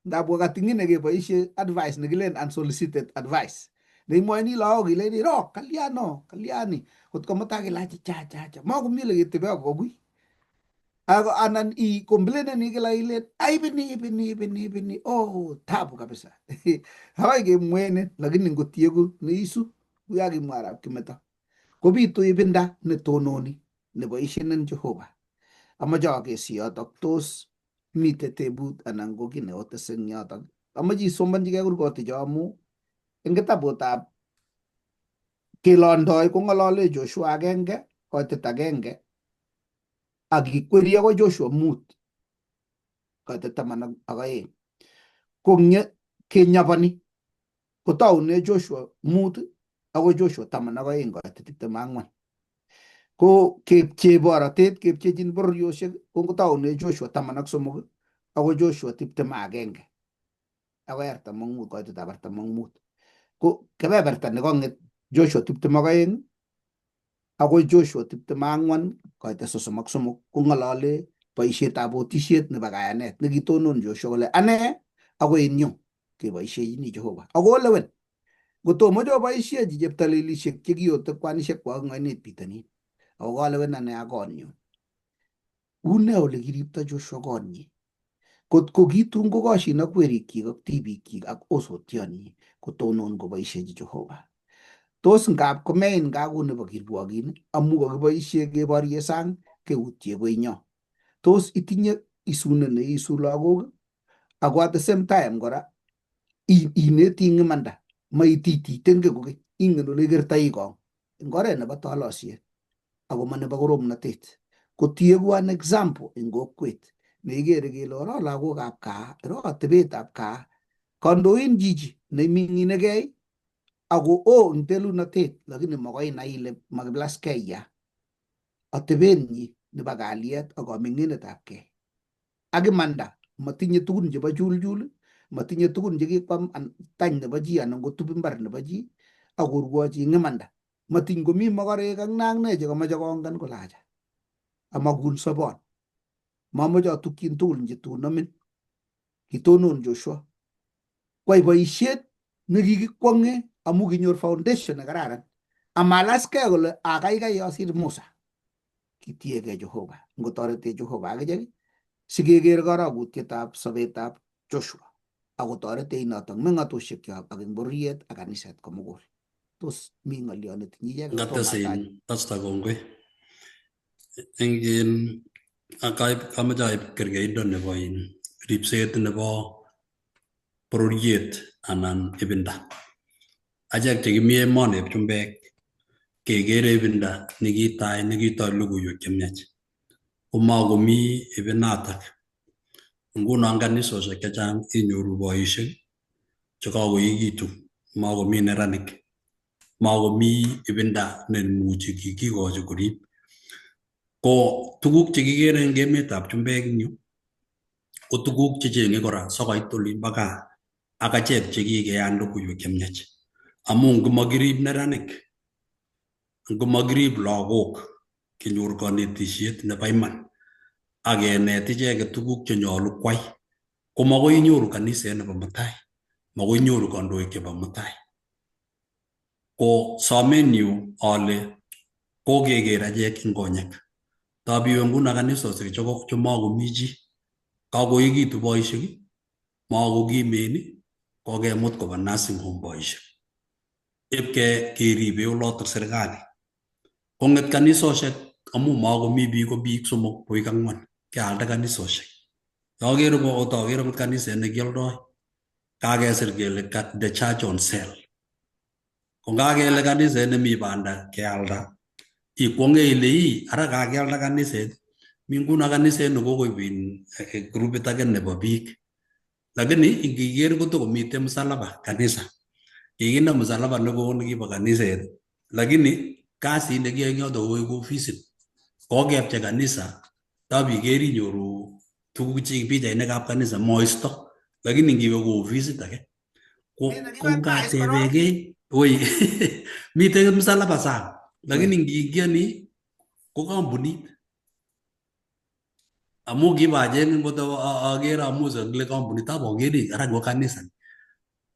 ngap wakati ingine keboisie advice nekilen unsolicited advice neimwoini lagok ileni ro kalyano kalyani kot ko mutai kile cha cha cha makomi ole ketebe akokui ako anan i complaineni kila ilen aibini ibini ibini ibini oh tabu kabisa hawai kemwenen lakini ngotieku neisu kuya kimwa arap kimeto kobitu ibinda netononi neboishenen Jehova amache akesi yotok tos mite tebut anan ko kiy neotese eng yotok amache isomonchigei kurgoticho amu eng kitabutab kelondoi kong'olole Joshua agenge koitet agenge ak kikweri akoi Joshua 5 koitet 12 ko kenyoboni kotoune Joshua 5 akoi Joshua 12 koitet 24 ko kepchei borotet kepchechin bororiosiek ko kotoune Joshua 13 akoi Joshua 21 akoi 45 koitetab 45 ko kebeberta nekong'et Joshua 22 akoi Joshua 24 koite 33 kong'olole boisietab otisiet nebo kayanet nekitonon Joshua kole ane akoi en yu keboisiechini Jehova ako olewen ngotomoche oboisiechi cheptalelisiek chekiyote kwanisiek kwak eng oinet bitonin ako kalewen ane ak konyun une ole kiripto Joshua konyi kot ko kitun kokoshin ak werikyik ak tibikyik ak osotionyi kotonon koboisiechi Jehova. Tos ngap komein kaku nebo kirwokin amu kakiboisie keborye sang keutye koinyo. Tos itinye isunet neisu lagok ako at the same time kora ineti eng imanda maitititenge kokeny ingen ole ikertoi kong eng oret nebo tolosiet ako ma nebo koromnatet. Kotieku an example eng kokwet neikere kele oro lagokab gaa, iro atebetab gaa, kandoin chichi neming'inegei ako oo eng telunotet lakini makoi inai ile makiplaskeiya atebenyi nebo kalyet ak kaming'inetab kei. Ak imanda matinye tugun chebo chulchul, matinye tugun chekikwam tany nebo chi anan kotup imbar nebo chi akorwochi eng imanda. Matiny komi mokorek ak ne ak ne chekamache kongen kole acha. Amakun sobon. Mamoche atukyin tugul chetun amin. Kitonon Joshua. Kwai boisiet nekikikwong'e amu kinyor foundation nekararan. Amalaskei kole akaikai asir Musa. Kitiegei Jehova. Ngotoretech Jehova akichek sikeker karogutietab sobetab Joshua akotoretech notok meng'atosiekyok ak eng bororiet ak kaniset komugul. Tos mi ng'olyo netinye ichek Ngates in pastor kongoi. Eng in kameche aib kerkeindo nebo in ripset nebo bororiet anan ibinda. Achek chekimi emoni eb chumbek kekere ibinda nekitai nekitoi logoiwek chemiach. Komakomi ibinatak. Nguno kanisosiek chechang inyoru boisiek chekakoekitu, makomi neranik, makomi ibinda neimuchi kikochi korib. Ko tuguk chekikere eng emetab chumbek eng yu ko tuguk checheng'e kora sokoit olimbo gaa ak achek chekikeyan logoiwek chemiach. Amu ngomakirib neranik, ngomakirib lagok kenyor kanetisiet nebo iman ak kenet icheket tuguk chenyolu kwai ko makoi inyoru kaniset nebo mutai, makoi inyoru kandoik chebo mutai. Ko somenyu ale kokeker achek eng konyek. Tabiwe nguno kanisosiek chemakomi chi, kakoekitu boisiek, makokimen, kokemut koba nursing home boisiek. Ipke keribe olotok serikali. Kong'et kanisosiek amu makomi biik ko biik somok koik ang'wan kealda kanisosiek. Akere ko akere akot kaniset nekioldoi kakesir kele the church on sale. Ko ngakele kaniset nemi banda kealda ikwong'e ile ii ara kakialda kaniset mi nguno kaniset nekokoib in grupit age nebo biik lakini ingiker kotokomiten msalaba kanisa kikinde msalaba neko nekibo kaniset lakini kasit nekiyoe eng yoto koik ofisit kokepche kanisa tabiker inyoru tuguk che pichainikab kanisa moisto lakini ngiwe ko ofisit age ko ngatebekei woi miten msalaba sang lakini ngiingiani ko kampunit amu kibacheng ngot akere amu kile kampunit abokeri ara ko kanisa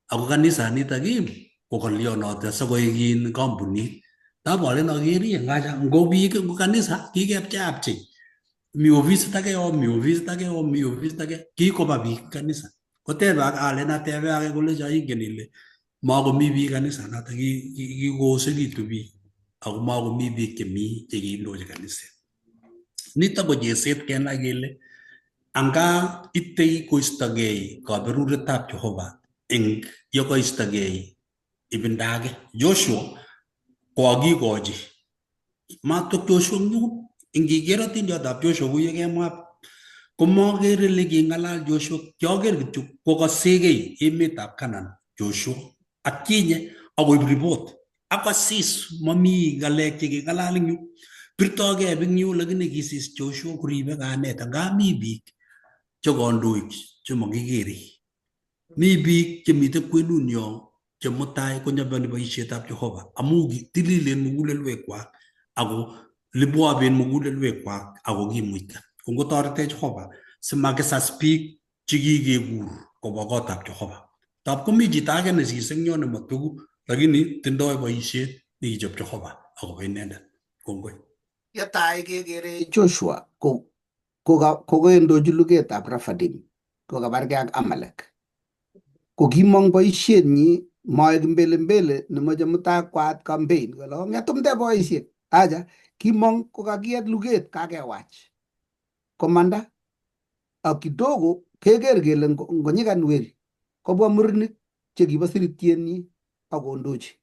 ako kanisanitak ii ko kalionote sikoik in kampunit tabolen akeri ngacha ngo biik ngo kanisa kikepcheapchei mi ofisit age yo mi ofisit age yo mi ofisit age kikoba biik kanisa kotebe alen atebe age kolecho ingen ile makomi biik kanisa notok kikoosekitu biik ako makomi biik chemi chekiindochi kaniset nitok ko cheset kenai kele anga itei koistogei kaberuretab Jehova eng yekoistogei ibinda age Joshua kokakikochi matok Joshua eng yun ingiker atindiotab Joshua kou yekemwa komokere ile king'alal Joshua kioker kityo kokosekei emetab Canaan Joshua atkinye akoib report akosis mami ng'alek cheking'alal eng yu birtogei eng yu lakini kisis Joshua koribe kamet anga mi biik che kandoik chemakikere mi biik chemiten kwenunyo che mutai konyoboni boisietab Jehova amu tililen mugulelwekwak ako libwoben mugulelwekwak ako kimuita ko ngotoretech Jehova simakisas biik chekikekur kobwa kotab Jehova tab komi chito age nesise eng yo nematuku lakini tindoi boisiet nekichob Jehova akobo inendet kongoi. Yetai kekere Joshua ko kokendochi lugetab Rephidim kokabargei ak Amalek. Ko kimong boisienyi Maek mbele mbele nemoche mutai kwaat campaign kole ong'etumde boisiek. Acha kimong kokakiet luget kakewach komanda ak kidogo keker kele ngonyikan weri kobwa murenik chekibo siritienyi ak kondochi.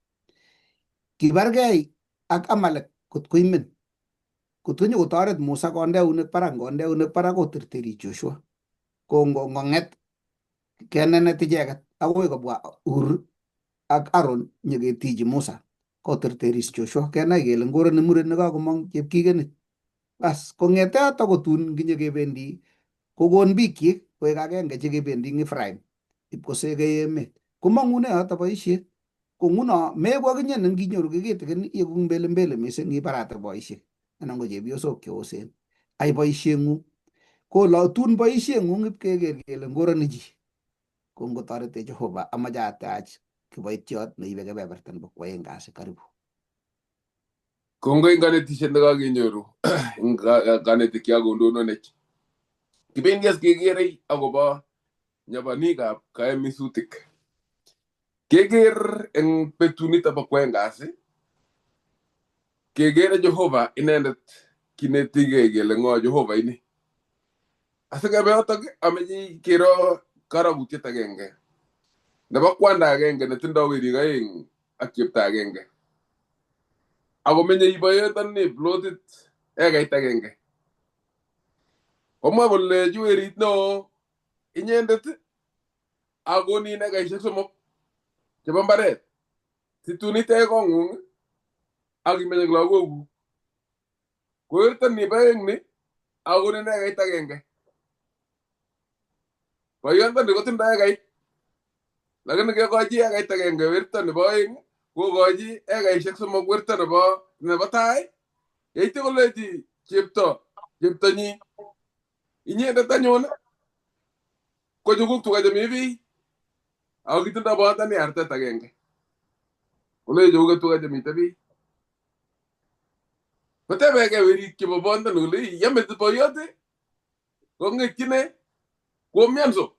Kibargei ak Amalek kot koimen. Kot konyokotoret Musa konde eunek barak, ngonde eunek barak koterteri Joshua. Ko ngong'et kenenet icheket akoi kobwa Hur ak Aaron nyeketiji Musa koterteris Joshua kenai kele ngoro ni muren nekakomong chepkikenit. Bas kong'ete yoto kotun kinyekebendi kokon bikyik koek agenge chekebendi eng Ephraim ipkosekei emet. Komong'une yoto boisiet. Ko nguno meku akinye nenginyoru kitikin iku mbele mbele mising ibarate boisiek anan ko chepyosok cheosen. Ai boisieng'ung. Ko tun boisieng'ung ipkeker kele ngoro ni chi. Ko ngotoretech Jehova amache atach kiboitiot neibe kebeberta nebo kwoeng kasi. Karibu. Kongoi eng kanetishet nekakenyoru eng kanetik chekakondononech. Kibendi as kekerei akobo nyabanikab kaemisutik. Keker eng betunito bo kwoeng kasi, kekere Jehova inendet kinetigei kele ng'o Jehova ini. Asikebe yotok ameche kero karokutiet agenge nebo kwanda agenge netindoi werik aeng ak chepto agenge. Ako menye boyotoni plotit ekait agenge. Komwa kole werit neo inyendet akonin ekaishek 3 chebo mbaret. Situn itech kong'ung ak imeny ak lagokuk. Ko werto nibo aeng ni akonin ekait agenge. Boyondoni kotindoi ekait lakini kekochi ekait agenge werto nebo aeng kokochi ekaishek 3 werto nebo tai. Yeityo kolechi cheptonyi inyendet anyun ko chukuk tuga chemi bii ako kitindoi boyondoni artet agenge. Kolechi chukuket tuga chemite bii. Kotebeke werik chebo boyondoni kole yame boyot kong'etyi ne komianso.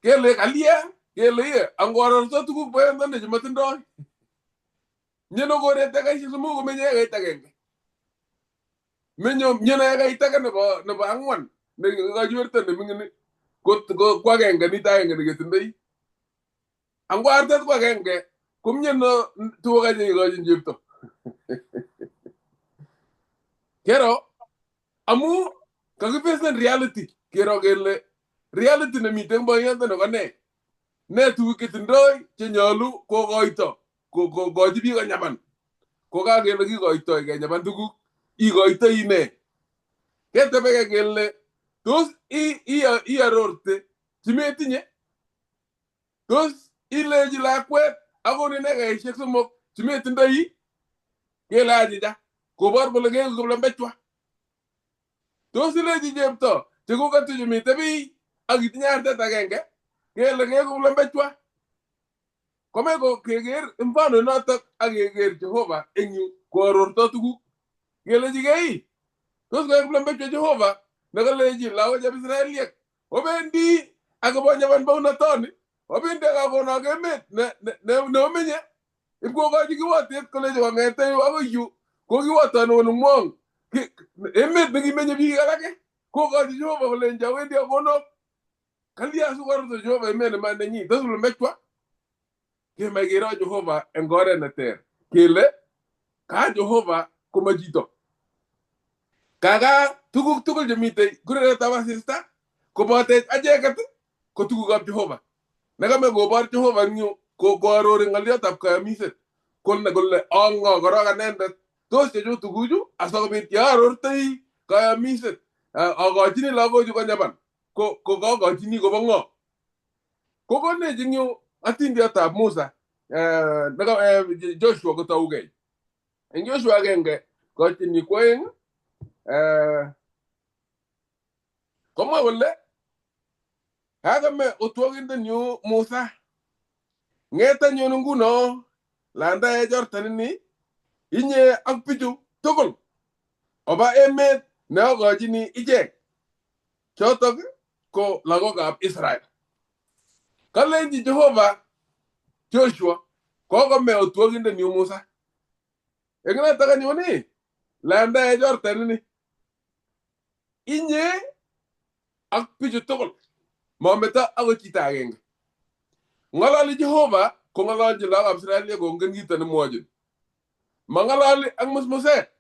Kele kalia kele iye angororto tuguk boyondoni chematindoi. Miano koret ekaishek 3 komenye ekait agenge. Miano ekait age nebo ang'wan nekikochi werto neming'in ko agenge nito agenge neketindoi. Ango artet ko agenge komiano tuga chekikochin chepto. Kero amu kakifacen reality kero kele reality nemiten eng boyondoni ko ne? Ne tuguk chetindoi chenyolu kokoito kokochi biik konyaban. Ko kakele kikoitoi kenyaban tuguk ikoitoi ne? Ketebeke kele tos iarorte chimetinye? Tos ilechi lakwet akonin ekaishek 3 chimetindoi? Kele achicha kobor kole keku kiplembechwa. Tos ilechi chepto chekuket chemite bii ak itinye artet agenge kele keku kiplembechwa. Komee ko keker mfano notok ak keker Jehova eng yu koarorto tuguk. Kelechikei tos koek kiplembechwa Jehova nekalechi lagok chebo Israeliek obendi akobonyaban bounatoni obendi akakonok emet neomenye ipkokochi kiwotet kolechi kong'ete yu akoi yu ko kiwotoni konung'wong emet nekimenye biik alake kokochi Jehova kolenchi awendi akonok kalya sikoarorto Jehova emet nenyi tos kiplembechwa kemach kero Jehova eng oret neter kele ka Jehova koma chito. Kaka tuguk tugul chemitei kureretab asista kobotech acheket ko tugukab Jehova. Nekame kobor Jehova eng yu koarori ng'oliotab kayamiset kole ang'o korok anendet tos chechu tuguchu asikobit yearortoi kayamiset akochini lagochu konyaban ko kokochini kobo ng'o. Kokonech eng yu atindiotab Musa Joshua kotougei. Eng Joshua agenge kochini kwoeng komwa kole kakame otwokindenyu Musa ng'et anyun nguno landa chortanini inye ak bichu tugul oba emet neokochini ichek chotok ko lagokab Israel. Kalenji Jehova Joshua kokome otwokindenyu Musa. Eng notok anyun ii landaech orta nini inye ak bichu tugul mameto akot chito agenge. Ng'ololi Jehova kong'ololchin lagokab Israeliek kongen kito nemwochin. Mang'ololi ak musmuset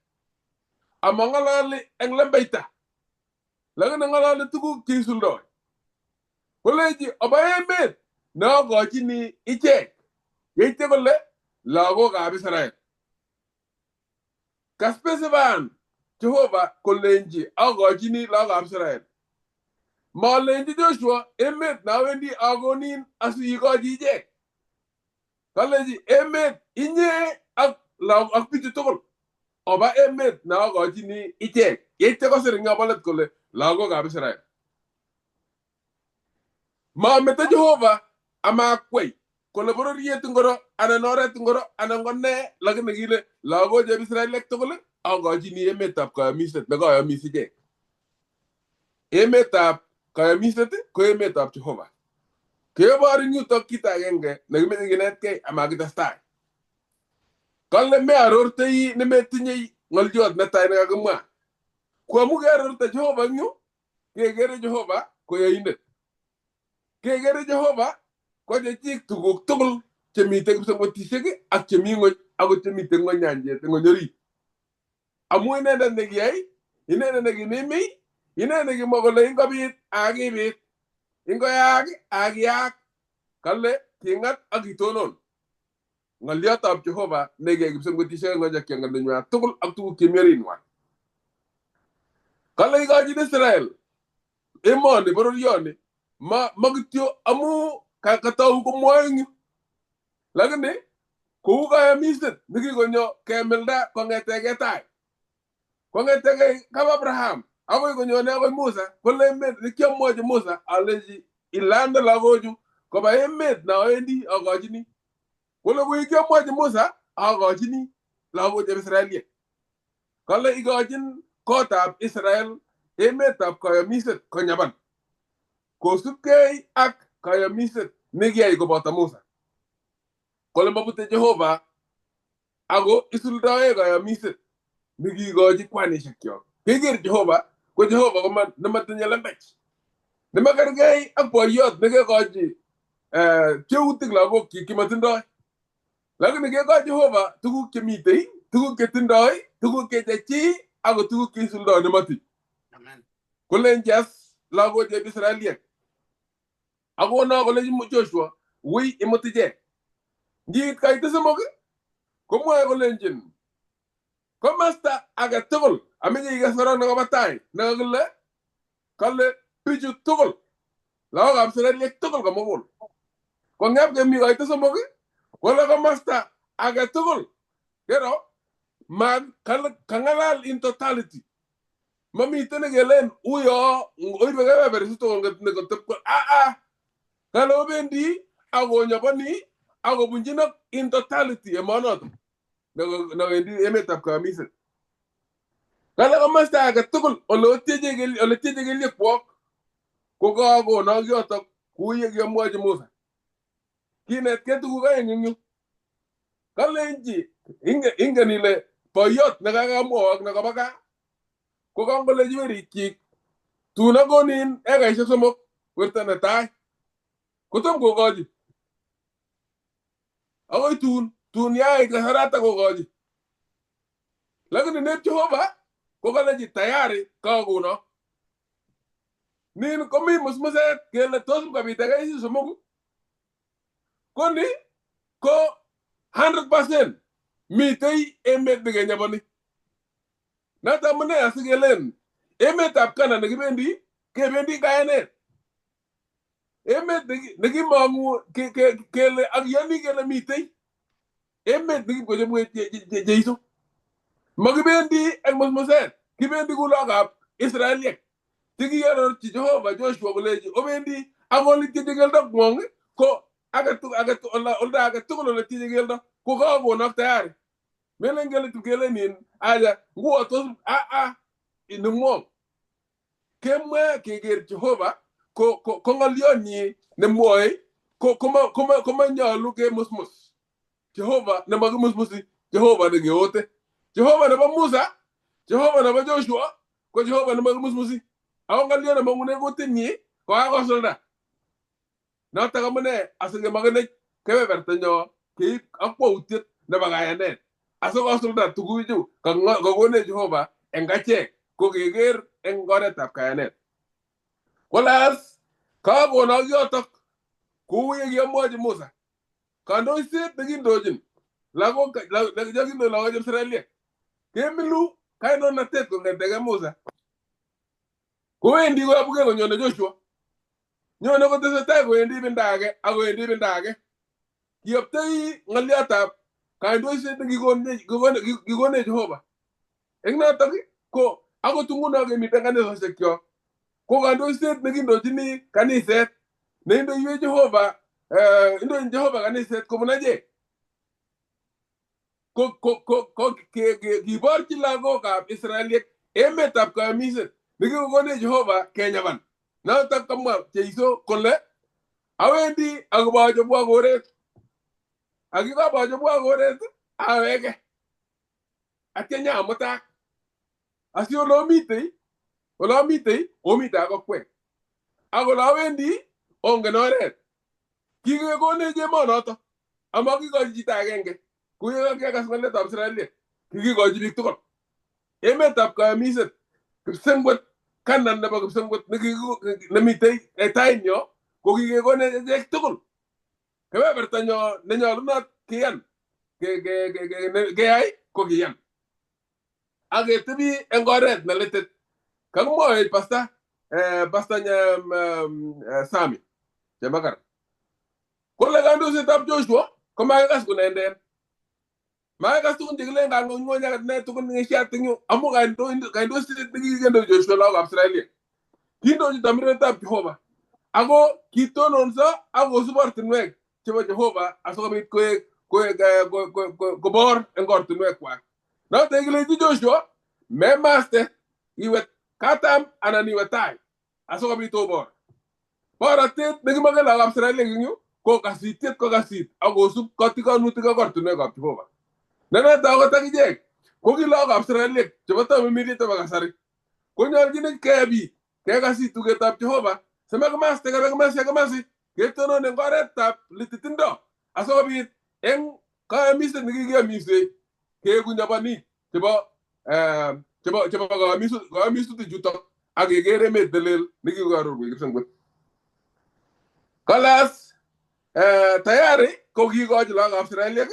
amang'ololi eng lembeita lakini ng'ololi tuguk cheisuldoi. Kolechi oba emet neokochini ichek yeityo kole lagokab Israel. Kaspesiban Jehova kolenji akochini lagokab Israel. Malenji Joshua emet nawendi akonin asiikochi ichek. Kalechi emet inye ak ak bichu tugul oba emet neokochini ichek. Yeityo kosir eng yobolet kole lagokab Israel. Mameto Jehova amakwei kole bororiet ngoro anan oret ngoro anan ko nee lakini kile lagok chebo Israeliek tugul akochini emetab kayamiset nekoyomis ichek. Emetab kayamiset ko emetab Jehova. Kebor eng yutok kit agenge nekimeche kinetkei amakitestai. Kale mearortei nemetinyei ng'olyot netai nekakimwa. Ko amu kearorta Jehova eng yu, kekere Jehova ko yoindet. Kekere Jehova ko chechik tuguk tugul chemitei kipsengwetisiek ak chemi ng'weny akot chemitei ng'weny nyanjet ng'weny orit. Amu inendet nekiyai, inendet nekimimi, inendet nekimwa kole ingobit akibit, ingoyaak akiyaak, kale king'at ak kitonon. Ng'olyotab Jehova nekiyai kipsengwetisiek ng'weny ak kiang'alenywa tugul ak tuguk chemi oritnywa. Kale ikochin Israel emoni bororioni ma kityo amu katou komwoe eng yu lakini kou kayamiset nekikonyo kemilda kong'etegei tai kong'etegei kap Abraham akoi konyone akoi Musa kole emet nekiamwochi Musa alechi ilande lagochu koba emet nawendi akochini kole koi kiamwochi Musa akochini lagochab Israeliek kale ikochin kotab Israel emetab kayamiset konyaban kosubkei ak kayamiset nekiyai koboto Musa. Kole mabute Jehova ako isuldoe kayamiset nekikochi kwanishekyok. Keker Jehova ko Jehova ko nematinye lembech. Nemakerkei ak boiyot nekekochi pcheutik lagokyik chematindoi. Lakini kekochi Jehova tuguk chemitei, tuguk chetindoi, tuguk chechechi ako tuguk cheisuldoi nematiny. Kolenchi as lagok chebo Israeliek akono kolenchi Joshua wui imut ichek. Ngiit kaita somok komwoe kolenjin komasta age tugul ameche ikas korok nekobo tai nekakile kale bichu tugul lagokab Israeliek tugul komugul. Kong'ep kemi koita somok kole komasta age tugul kero ma kang'alal in totality. Mamiten nekelen uyo oibe kebeberta tugul nekotep ko aa kale obendi akonyoboni akobunjinok in totality emonoto newendi emetab kayamiset. Kale komosta age tugul ole otyeche kelyekwok ko kakonok yotok kou ye kiamwochi Musa. Kinetkei tuguk aeng eng yu. Kalenji ingen ile boiyot nekakamwowok nekobo gaa ko kangolechi werikyik tun akonin ekaisiek 3 werto netai kotom kokochi akoi tun yait kasarata kokochi. Lakini nep Jehova kokalechi tayari kakonok. Nin komi musmuset kele tos kobit ekaisiek 3 ko ni ko 100% mitei emet nekenyoboni. Noto amune asikelen emetab Kana nekibendi kebendi kayanet. Emet nekimong'u kele akiyoni kele mitei emet nekipkochomwech Jeiso. Makibendi eng musmuset, kibendi kou lagokab Israeliek chekiarorchi Jehova Joshua kolechi obendi ak ole tyeche keldo ng'wong ko olda age tugul ole tyeche keldo ko kakonok tayari. Melen kele tukelenin aja nguo tos aa ineng'wong. Kemwa keker Jehova ko ng'olyonyi nemwoe Komanyolu kemusmus. Jehova nemakimusmusi, Jehova nekeote. Jehova nebo Musa, Jehova nebo Joshua, ko Jehova nemakimusmusi. Ako ng'oliot nemong'une kutinyi ko kakosulda. Notok amune asikemokenech kebebertanyo keib akwautiet nebo kayanet asikosulda tuguchu kakonech Jehova eng achek ko keker eng oretab kayanet. Kolas kakonok yotok kou ye kiamwochi Musa. Kandoiset nekindochin lagok chekindoi lagok chebo Israeliek kemilu kandoinatet kong'eteke Musa. Kowendi koyobukei konyone Joshua. Nyone kotesetai kowendi ibinda age ak kowendi ibinda age. Kiyoptoi ng'oliotab kandoiset nekikonech Jehova. Eng notok ko akot nguno kemiten kanisosiekyok ko kandoiset nekindochini kaniset neindoiwech Jehova indochin Jehova kaniset kobun achek. Ko kiborchi lagokab Israeliek emetab kayamiset nekikokonech Jehova kenyaban. Notok kamwa Jeiso kole awendi akobochobwok koret. Ak yekabochobwok koret aweke. Atya nyamutak. Asi olomitei omite ak okwek. Ak olawendi ongen oret. Kikekonech emonoto amakikochi chito agenge. Kou yekakiakas ng'alekab Israeliek kikikochi biik tugul. Emetab kayamiset kipsengwet Kanan nebo kipsengwet nemitei tainyo ko kikekonech echek tugul. Kebebertanyo nenyolunot kiyan keyai ko kiyan. Ak ketebi eng oret nelitit. Kakimwowech pasta Sami Chemakar. Kole kandoisetab Joshua komakikas konenden. Makikas tugun chekilen kang'ung'uny ak ne tugun ng'esiat eng yu amu kandoiset nekikindoi Joshua lagokab Israeliek. Kindochi tomiretab Jehova. Ako kitononso ak kosub ortinwek chebo Jehova asikobit kobor eng ortinwekwak. Notok kilechi Joshua memaste iwe katam anan iwe tai asikobit obor. Borotet nekimoche lagokab Israeliek eng yu ko kasitiet ko kasit ak kosub kotikonutik ak ortinwekab Jehova. Ne notok akot akichek ko ki lagokab Israeliek chebo tamirmiriet nebo kasari. Konyolchin kebi kekasit tugetab Jehova simakimaste kebe kimasi ak kimasi ketonon eng oretab lititindo asikobit eng kayamiset nekikiyomisei keeku nyobonik chebo kayamisutik chutok ak keker emet nelel nekikoarorwech kipsengwet. Kalas tayari ko kikochi lagokab Israeliek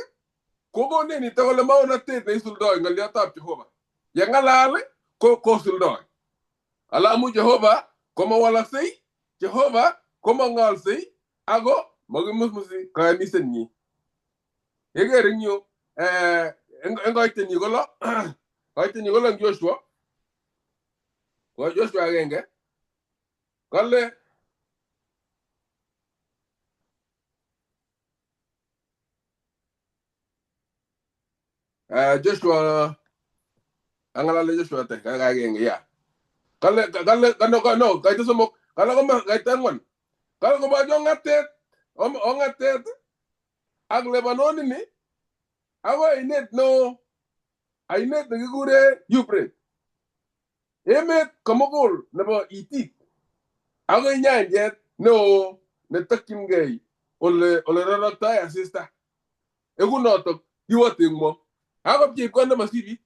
kokonech nito kole maonatet neisuldoi ng'oliotab Jehova. Yeng'alal ko kosuldoi. Alamu Jehova komawalaksei, Jehova komang'alsei ako makimusmusi kayamisenyi. Yeker eng yu eng koitenyi kolo koitenyi kolo eng Joshua ko Joshua agenge kole Joshua ang'alale Joshua te agenge ya. Kale no kaita somok kale koma kaita ang'wan kale kobocho ong'atet ak Lebanon ini akoi ainet neo ainet nekikure Euphrates. Emet komugul nebo itik akoi nyanjet neo netokyingei ole roroktoi asista. Eku notok kiwoteng'wong akopchei konde masibit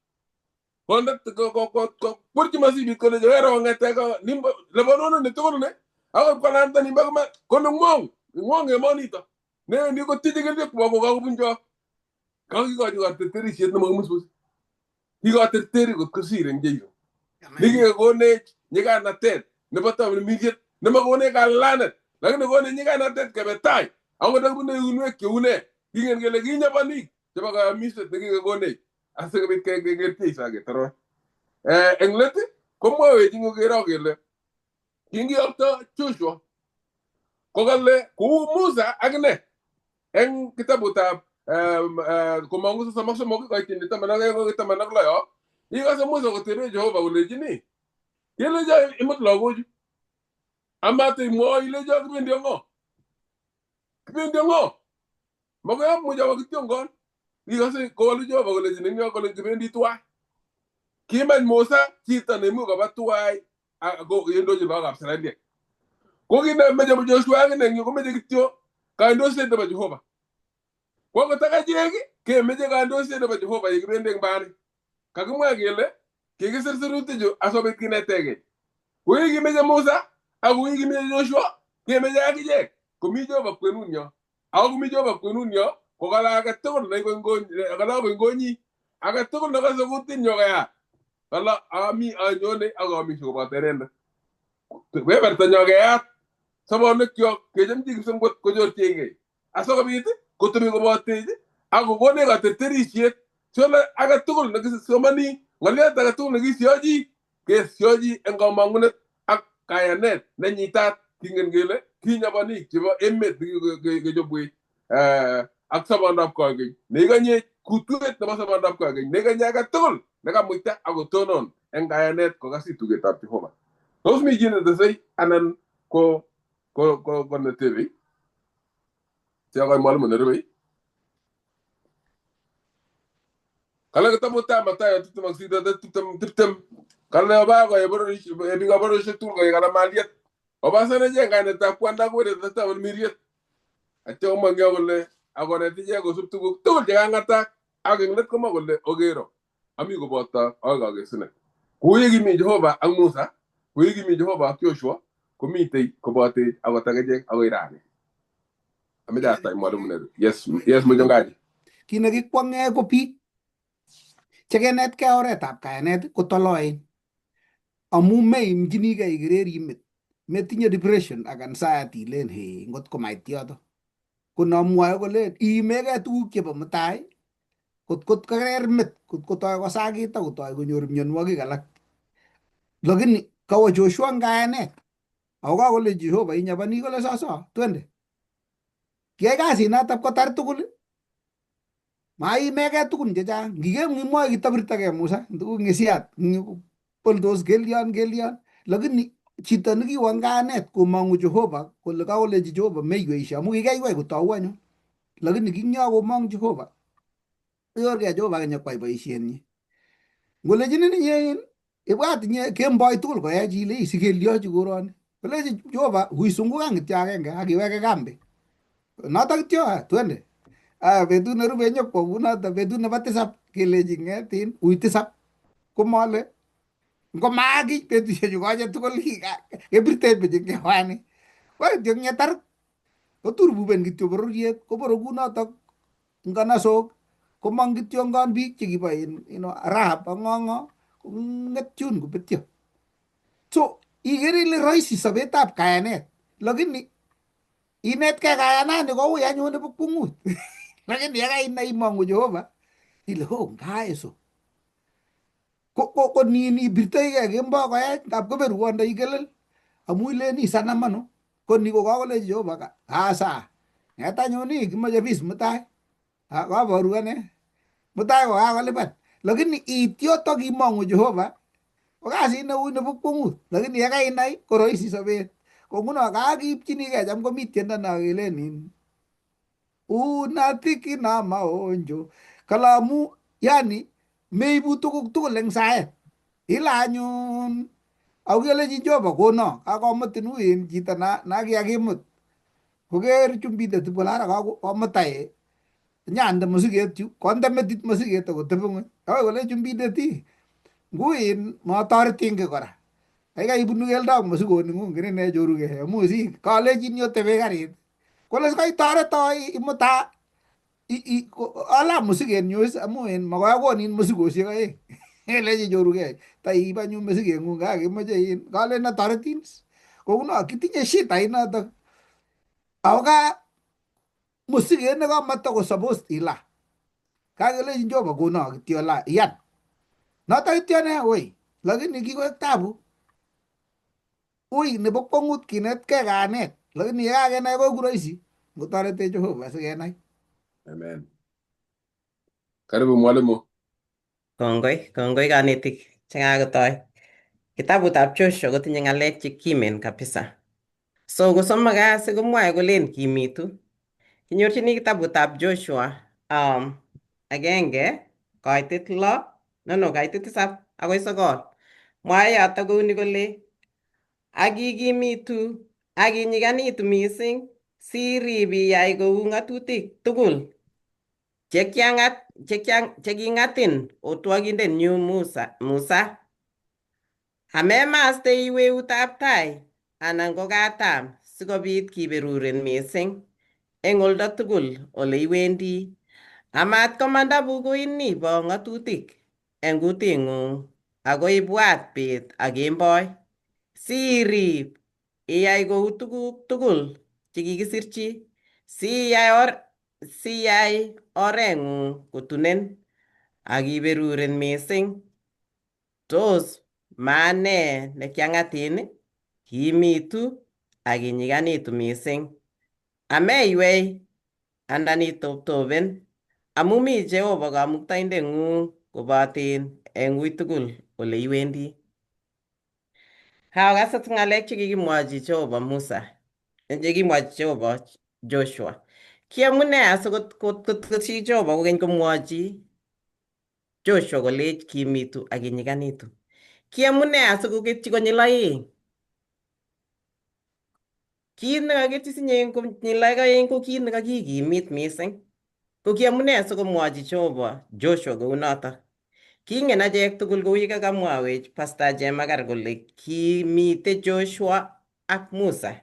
konde kwerchi masibit kole wero kong'ete Lebanon ni tugul ne akoi kolanda nimbo kole ng'wong emonito newendi kotiche kelyekwak kokakobunchok. Kakikochi katerterisiet nemakimusmus. Kikoterteri kot kosir eng Jeiso. Nekikekonech nyikanatet nebo tamirmiriet nemakonech kalanet lakini konech nyikanatet kebe tai akot ndakibune uinwek cheu nee kingen kele kinyobonik chebo kayamiset nekikekonech asikobit keker Jeiso aketorot. Eng let komwowech ingokero kele kingiyokto Joshua kokale kou Musa akine eng kitabutab komong'u 33 koityin 12 akoi 16 yo ikose Musa kotebe Jehova kolechini kelecho imut lagochu amate imwoe ilecho kibendi ak ng'o. Kibendi ak ng'o? Makoi amuch awo kityongon. Ikose kowolu Jehova kolechin eng yo kole kibendi tuwai. Kimach Musa chito neimuch koba tuwai ako indochin lagokab Israeliek. Ko kit nemoche Joshua akine eng yu komeche kityo kandoiset nebo Jehova. Ko akot ak achek kemeche kandoiset nebo Jehova yekibendi eng bani. Kakimwa kele kikisir sirutichu asikobit kinetegei. Ko kikimeche Musa ak ko kikimeche Joshua kemeche akichek komi Jehova kwenunyo. Ako komi Jehova kwenunyo ko kale age tugul kale koingonyi age tugul nekose kutinyo kayat kale ami anyone ak aamishe koboto inendet. Kebebertanyo keyat sobonwekyok kechomchi kipsengwet kochorchengei asikobit kotebi kobotech ak kokonech katerterisiet siole age tugul nekisomoni ng'oliot age tugul nekisyochi kesyochi eng komong'unet ak kayanet nenyitat kingen kele kinyobonik chebo emet nekikechobwech ak sobondab koikeny neikonyech kutuet nebo sobondab koikeny neikonye age tugul nekamuita ak kotonon eng kayanet kokas tugetab Jehova. Tos mi chi netesei anan ko netebei? Siakoi mwalimu nerubei. Kale kitabutab Mathayo 28:20. Kale oba koe biikab bororiosiek tugul koek kala maliet. Obasan ichek kainetab kwanda ak weretab olmiriet. Atya komong yo kole akonet ichek kosub tuguk tugul chekang'atak ak eng let komwa kole okero ami koboto akoi kakesunet. Kou ye kimi Jehova ak Musa, kou ye kimi Jehova ak Joshua, komitei kobotech akot ak echek akoi rani. Ameche astach mwalimu nerube. Yes, yes mchungaji. Kit nekikwong'e ko biik chekenetkei oretab kayanet kotoloen amu meimchinikei ikereri met metinye depression ak anxiety ilen he ngot komait yoto ko nomwoe kolen iimegei tuguk chebo mutai kot kot koker met kot kotoi kosakit ak kotoi konyor mionwogik alak lakini kawo Joshua eng kayanet ako kakole Jehova inyoboni kole soso twende kiyai kasit notok kotar tugul maimegei tugun chechang ngiker ngimwoe kitobirtogei Musa tuguk ng'isiat boltos kelion kelion lakini chito nekiwo eng kayanet komong'u Jehova kole kakolechi Jehova meiweishe amu kikeiwei kotou anyun lakini kingyo komong Jehova koyorgei Jehova konyokwai boisienyi ngolechinin inye ibwat inye kemboi tugul koech ile ii sikelyochi koroni kolechi Jehova uisungukan kityo agenge ak iweke kambi notok kityo twende. Aya betut nerube nyokwo kunoto betut nebo tisap kelechi ng'etin ui tisap komale ngomaakich betusiechu konye tugul kebirtech buch eng hewani ko kityo ngetar kotur buben kityo bororiet koboro kunotok nganasok komong kityo ngon biik chekibo Rahab ak ng'o ng'o kong'etyun kobetyo. So ikere ile rahisi sobetab kayanet lakini inetkei kayanani koui anyun nebo kwong'ut lakini yekainai imong'u Jehova ile ho ngaeso ko nin ibirtoigei kemboi koech ngap koberwondo ikelel amu ilen isanam ano ko ni kokakolechi Jehova asa ng'et anyun ii kimoche fees mutai kaboru ane mutai kokakolipan lakini iit yotok imong'u Jehova ko kasit neu nebo kwong'ut lakini yekainai ko rahisi sobet ko nguno kakiipchinigei cham komi tiendo no kelen in unatiki na maonjo kale amu yani meibu tuguk tugul eng saet ila anyun ako kelechi Jehova kono kakomutin uin chito nakiyakimut koker chumbindet kole ara komutae nyande mosiket yu konde metit mosiket akotebi ng'weny akoi kole chumbindet ii nguin motoretin kiy kora kaikai ibunu keldo ak mosikoning'ung kinin nechorugei amu si kalechin yotebe karit kole sikoi toreto imuta ala mosikenyu is amu in makoi akonin mosikosiek aeng lechi chorugei taiib anyun mosikeng'ung kakimoche in kalen atoretin is kouno kitinye shida inotok ako ka mosiket nekamata suppose ila kakelechin Jehova kono kityo la iyan notok kityo ne woi lakini kikoek tabu ui nebo kwong'ut kinetkei kayanet lakini yekakenai koeku rahisi ngotoretech Jehova sikenai. Amen. Karibu mwalimu. Kongoi, kongoi kanetik chekakotoi. Kitabutab Joshua kotinye ng'alek chekimen kabisa. So kosomok kasi komwoe kolen kimitu. Kinyorchini kitabutab Joshua 1:6, no, 7 akoi 9. Mwae yoto kouni kole ak ikimitu ak inyikanitu mising sirib iyai kou ng'atutik tugul chekiang'at chekingatin otwokindenyu Musa. Amemaste iwe eutab tai anan ko katam sikobit kiberurin mising eng oldo tugul ole iwendi. Amat komanda bukuini bo ng'atutik eng kuting'ung ako ibwat bet ak kemboi sirib iyai kou tuguk tugul chekikisirchi siyai oreng'ung kotunen ak kiberurin mising. Tos maane nekiang'atin kimitu ak inyikanitu mising. Ameiwei andan itoptopen amu mi Jehova Kamuktaindeng'ung koboten eng ui tugul ole iwendi. Kakasat ng'alek chekikimwochi Jehova Musa, chekimwochi Jehova Joshua. Ki amune asikotkochi Jehova kokeny komwochi Joshua kolech kimitu ak inyikanitu? Ki amune asikoketyi konyil 2? Kit nekaketyi sinye konyil 2 ko kit nekakikimit mising. Ko ki amune asikomwochi Jehova Joshua kounotok? Kingen achek tugul kou yekakamwawech Pastor Chemakar kole kimite Joshua ak Musa.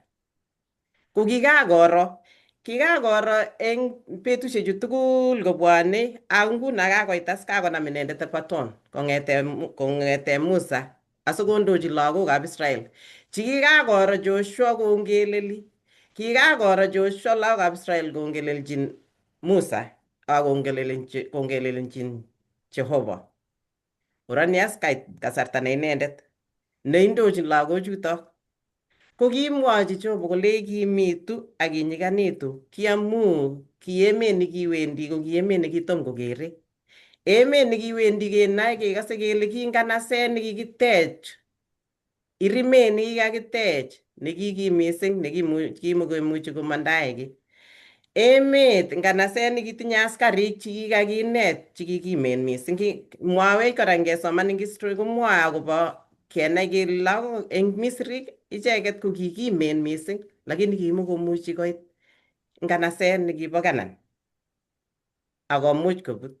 Ko kikakoro eng betusiechu tugul kobwone ak nguno kakoit as kakonam inendet baton kong'ete Musa asikondochi lagokab Israel. Chikikakoro Joshua kongeleli. Kikakoro Joshua lagokab Israel kongeleljin Musa ak kongeleljin Jehova. Orani as kait kasarta ne inendet neindochin lagochutok. Ko kimwochi Jehova kole kimitu ak inyikanitu ki amu ki emet nekiwendi ko ki emet nekitom kokere. Emet nekiwendi kenae kekase kele ki nganaset nekikitech, irimet nekikakitech nekikim mising nekimukoimuchi komandae ki. Emet nganaset nekitinye askarik chekikakinet chekikimen mising. Mwawech kora ngesoman eng history komwoe akobo kenai kele lagok eng Misri icheket ko kikimen mising lakini kimukomuchi koit nganaset nekibo Canaan akomuch kobut.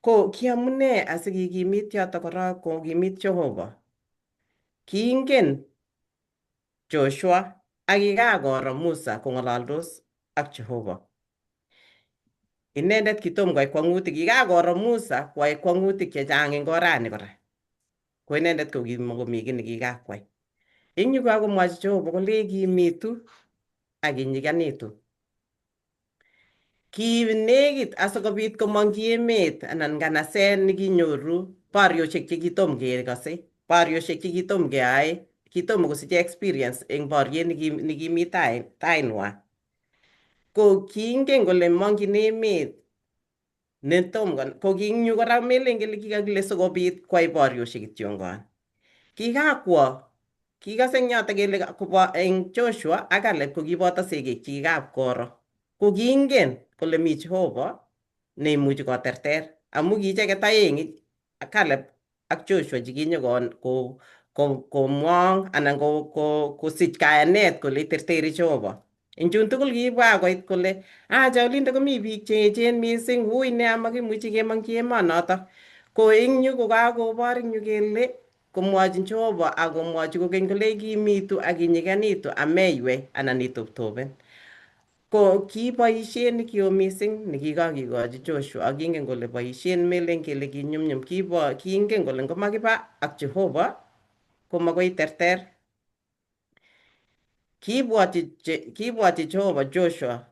Ko ki amune asikikimit yoto korok kokimit Jehova? Kiingen Joshua ak kikakoro Musa kong'ololdos ak Jehova. Inendet kitom koyai kwang'utik, kikakoro Musa koyai kwang'utik chechang eng orani kora. Ko inendet ko kimokomi kiy nekikakwai. Eng yu kakomwochi Jehova kole kimitu ak inyikanitu. Kinekit asikobit komong'chi emet anan nganaset nekinyoru boriosiek chekitom kekose, boriosiek chekitom keyoe, kitomo kosiche experience eng boriet nekimi tainwa. Ko kiingen kole mong'chin emet netom ko king yu kora melen kele kikakile sikobit kwai boriosiek kityongon. Kikakwo kikose eng yoto kele kobo eng Joshua ak Caleb ko kiboto sigik chikikab koro. Ko kiingen kole mi Jehova neimuchi koterter amu ki icheket aeng Caleb ak Joshua chekinyo komwong anan kosich kayanet kole iterteri Jehova. Eng chun tugul kiibwa koit kole acha olindo komi biik cheechen mising ui nea makimuchi kemong'chi emonotok. Ko eng yu kokakobor eng yu kele komwochin Jehova ak komwochi kokeny kole ikimitu ak inyikanitu ameiwei anan itoptopen. Ko ki boisiet nekio mising nekikakikochi Joshua ak kingen kole boisiet melen kele kinyumnyum kiingen kole ngomakiba ak Jehova komakoi terter. Kiibwotyi Jehova Joshua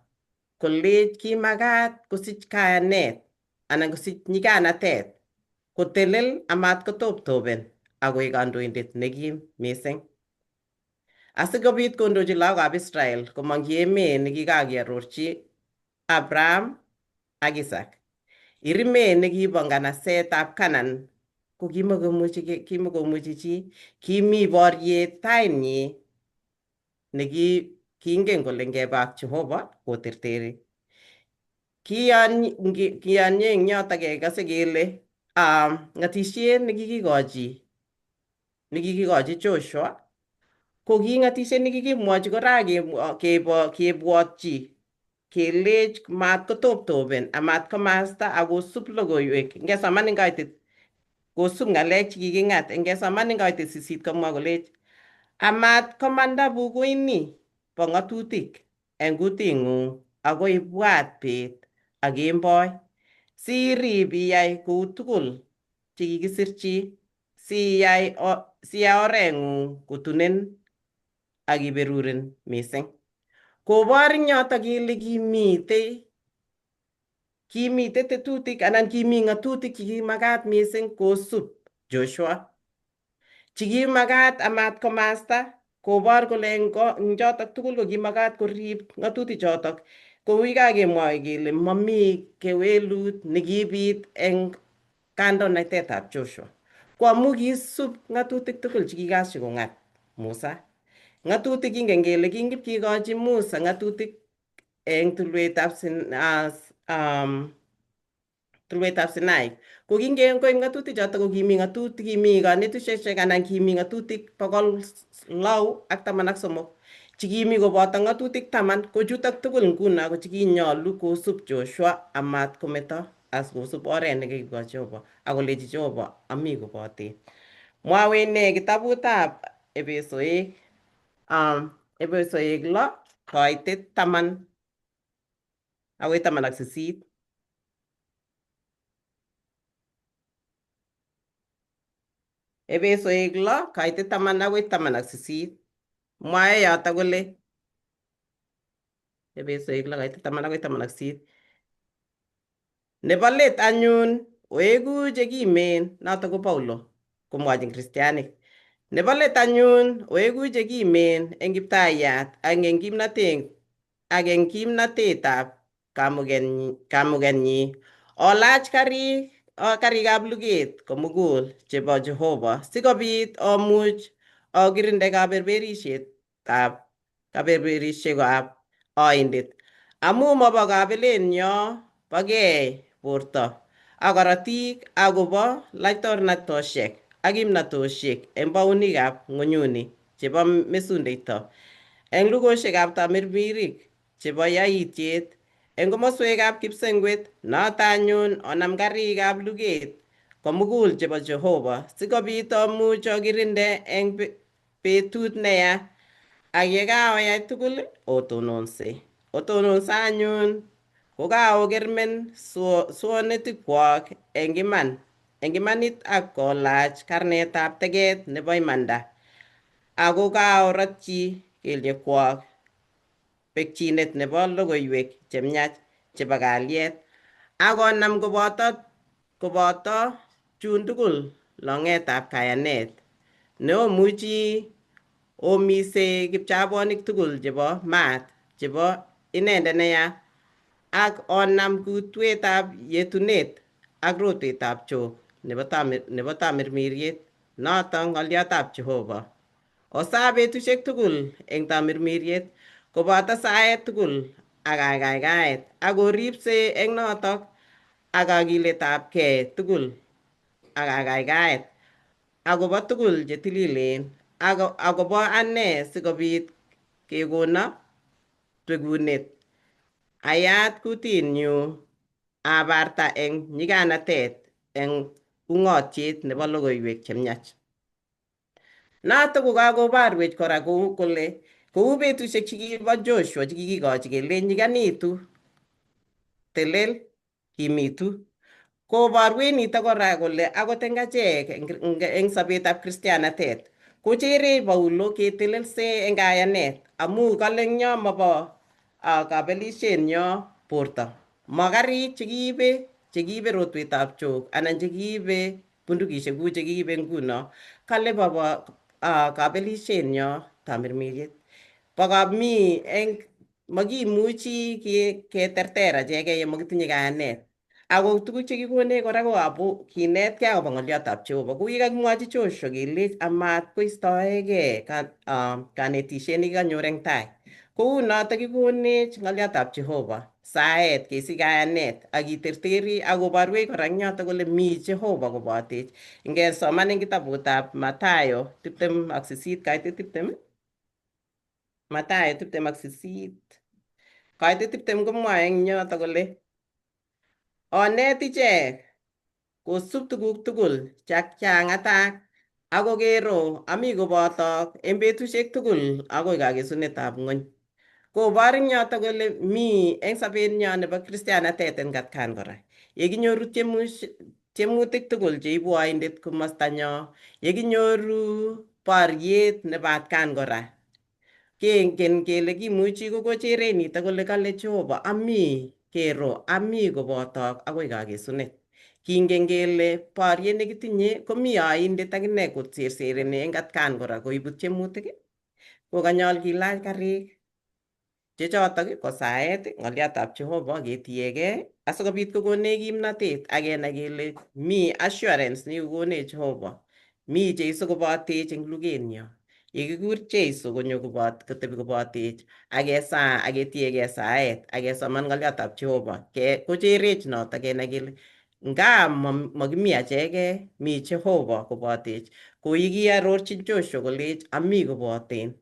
kolech kimakat kosich kayanet anan kosich nyiganatet kotelel amat kotoptopen ak koik kandoindet nekim mising. Asikobit kondochi lagokab Israel komong'chi emet nekikakiarorchi Abraham ak Isaac. Irimet nekibo nganasetab Canaan ko kimakomuchi chi, kimi boriet tainyi neki kingen kole ngeba ak Jehova koterteri. Kiyonye eng yoto kekase kele ng'atisiet nekikikochi Joshua ko ki ng'atisiet nekikimwochi kora kebwotchi kelech mat kotoptopen amat komasta akosub logoiwek. Ngesoman eng kaitet kosub ng'alek chekiking'at. Ngesoman eng kaitet 8 komwa kolech amat komanda bukuini bo ng'atutik eng kuting'ung akoi ibwat bet ak kemboi sirib iyai kou tugul chekikisirchi siyai oreng'ung kotunen ak iberurin mising. Kobor eng yoto kele kimitei tetutik anan kimi ng'atutik chekimakat mising kosub Joshua chikimakat amat komasta kobor kole eng chotok tugul ko kimakat korib ng'atutik chotok kou yekakemwoi kele mami kewelut nekibit eng kandoinatetab Joshua ko amu kisub ng'atutik tugul chekikashikong'at Musa. Ng'atutik kingen kele kingipkikochi Musa ng'atutik eng tulwetab tulwetab Sinai ko kingekoib ng'atutik chotok ko kimi ng'atutik kimi kanetisosiek anan kimi ng'atutik 613 chikimi koboto ng'atutik 10 ko chutok tugul nguno ko chikinyolu kosub Joshua amat kometo asikosub oret nekikochi Jehova akolechi Jehova ami koboten. Mwawech ne kitabutab Epesoek Epesoek 6 koitet 10 akoi 18. Epesoek 6 koitet 10 akoi 18. Mwae yoto kole Epesoek 6 koitet 10 akoi 18. Nebo let anyun oeku chekimen noto ko Paulo komwochin kristianik. Nebo let anyun oeku chekimen eng kiptayat ak eng kimnatet ak eng kimnatetab kamugenyi. Olach karikab luget komugul chebo Jehova sikobit omuch okirinde kaberberisiekab oindet. Amu mobo kabelenyo bogei borto ak korotik akobo laitornatosiek ak kimnatosiek eng baunikab ng'onyuni chebo mesundeito eng lugosiekab tamirmirik chebo yaityet eng komoswekab kipsengwet noto anyun onam karikab luget komugul chebo Jehova sikobit omuch okirinde eng betut neya ak yekaoyai tugul otononse. Otononse anyun kokaokermen suonetikwok eng iman eng imanit ak kolach karnetab teket nebo imanda ako kaorotyi kelyekwok pekchinet nebo logoiwek chemiach chebo kalyet ak konam koboto chun tugul longetab kayanet neomuchi omise kipchabonik tugul chebo maat chebo inendet neya ak onam kutwetab yetunet ak rotwetab chok nebo tamirmiriet noto ng'oliotab Jehova. Osaa betusiek tugul eng tamirmiriet koboto saet tugul ak kaikaikaet ak oripse eng notok ak kakiletabkei tugul ak kakaikaet akobo tugul chetililen akobo ane sikobit kekono twekunet. Ayat kutinyu abarta eng nyiganatet eng ung'otiet nebo logoiwek chemiach. Noto kokakobarwech kora kou kole kou betusiek chikibo Joshua chekikikochi kelech nyiganitu telel kimitu. Koborwech nito kora kole akot eng achek eng sobetab kristianatet kocherech Paulo ketelelse eng kayanet amu kale eng yo mobo kabelishenyo borto. Ma karik chekiibe rotwetab chok anan chekiibe bundukisiek kou chekiibe nguno. Kale bobo kabelishenyo tamirmiriet. Bokami eng makimuchi keterter achekei yemokitinye kayanet. Ako tuguk chekikonech kora ko abu kinetkei akobo ng'oliotab Jehova. Kou yekakimwochi Joshua kelech amat koistoegei kanetisiet nekikanyor eng tai. Kou notok kikonech ng'olyotab Jehova saet kesich kayanet ak kiterteri ak koborwech kora eng yotok kole mi Jehova kobotech. Ngesoman eng kitabutab Mathayo 28 kaitit 20, Mathayo 28 kaitit 20 komwoe eng yotok kole onet ichek kosup tuguk tugul chakyang'atak ak kokero ami kobotok eng betusiek tugul akoi kakesunetab ng'ony. Kobor eng yotok kole mi eng sobenyo nebo kristianatet eng atkan kora. Yekinyoru tiemutik tugul cheibu oindet komostanyo, yekinyoru boriet nebo atkan kora, kengen kele kimuchi kokocherech nitok kole kale Jehova ami kero ami kobotok akoi kakesunet. Kingen kele boriet nekitinye komi oindet akine kosersereni eng atkan kora koibu tiemutik, ko kanyol kilach karik chechotok ko saet, ng'olyotab Jehova ketiegei asikobit kokonech kimnatet ak kenai kele mi assurance nekikokonech Jehova. Mi Jeiso kobotech eng lugenyo. Yekikur Jeiso konyo kotebi kobotech ak kesaa ak ketiegei saet ak kesoman ng'olyotab Jehova kocherech notok kenai kele nga makimi achegei, mi Jehova kobotech. Kou yekiarorchin Joshua kolech ami koboten.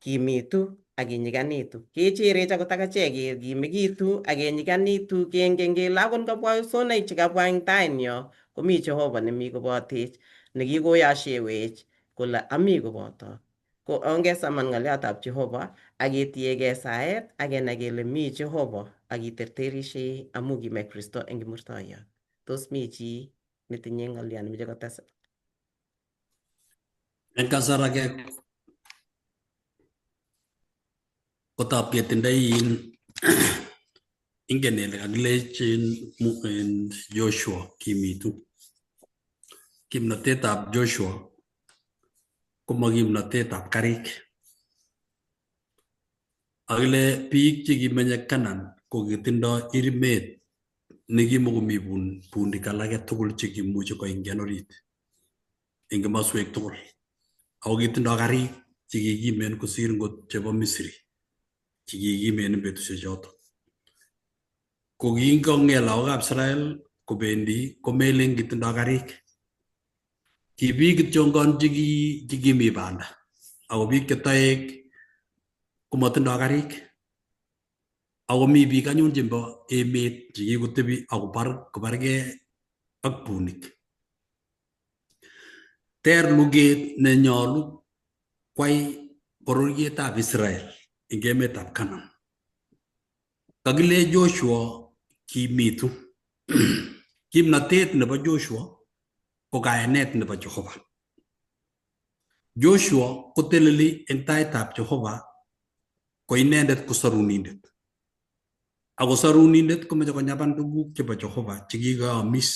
Kimitu ak kinyikanitu. Kecherech akot akachek kekimikitu ak kenyikanitu kengen kele akot ngobwa usonaik chekabwa eng tainyo komi Jehova nemi kobotech nekikoyoshewech kole ami kobotok. Ko ongesaman ng'olyotab Jehova ak ketiegei saet ak kenai kele mi Jehova ak kiterterishei amu kime Kristo eng kimurtoiyot. Tos mi chi netinye ng'olyot nemoche kotes? Eng kasar age kotab ketindoi ingen ile kakilechin Joshua kimitu. Kimnatetab Joshua koma kimnatetab karik. Akile biik chekimenye Canaan ko kitindoi irmet nekimokomi pundik alake tugul chekimuchi koingian orit eng komoswek tugul. Ako kitindoi karik chekikimen kosir ngot chebo Misri chekikimen eng betusiek choto. Ko kingong'et lagokab Israel kobendi komelen kitindoi karik. Ki biik kityongon chekimi banda. Ako biik che toek komotindoi karik. Ako mi biik anyun chebo emet chekikotebi akobar kobargei ak bunik. Ter luget nenyolu kwai bororietab Israel eng emetab Canaan. Kakile Joshua kimitu. Kimnatet nebo Joshua ko kayanet nebo Jehova. Joshua koteleli eng taitab Jehova ko inendet ko sarunindet. Ako sarunindet komoche konyapan tuguk chebo Jehova chekikoyomis.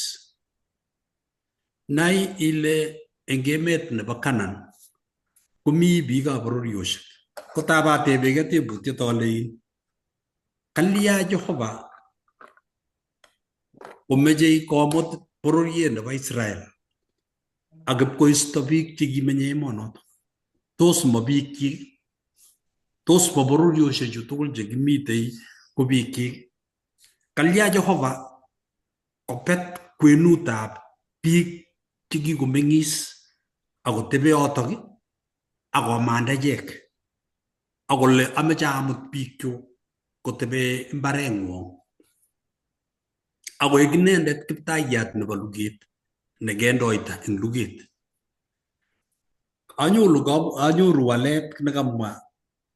Nai ile eng emet nebo Canaan komi biikab bororiosiek. Kotabatebeke tebutiet ale kalya Jehova komeche komut bororiet nebo Israel ak ipkoisto biik chekimenye emonoto. Tos ma biikchik? Tos ma bororiosiechu tugul chekimitei ko biikchik? Kalya Jehova kopet kwenutab biik chekikomeng'is akotebe yotok akomanda ichek akole ameche amut biikchuk kotebe mbareng'wong akoek inendet kiptayat nebo luget nekendoita eng luget. Anyoru walet nekamwa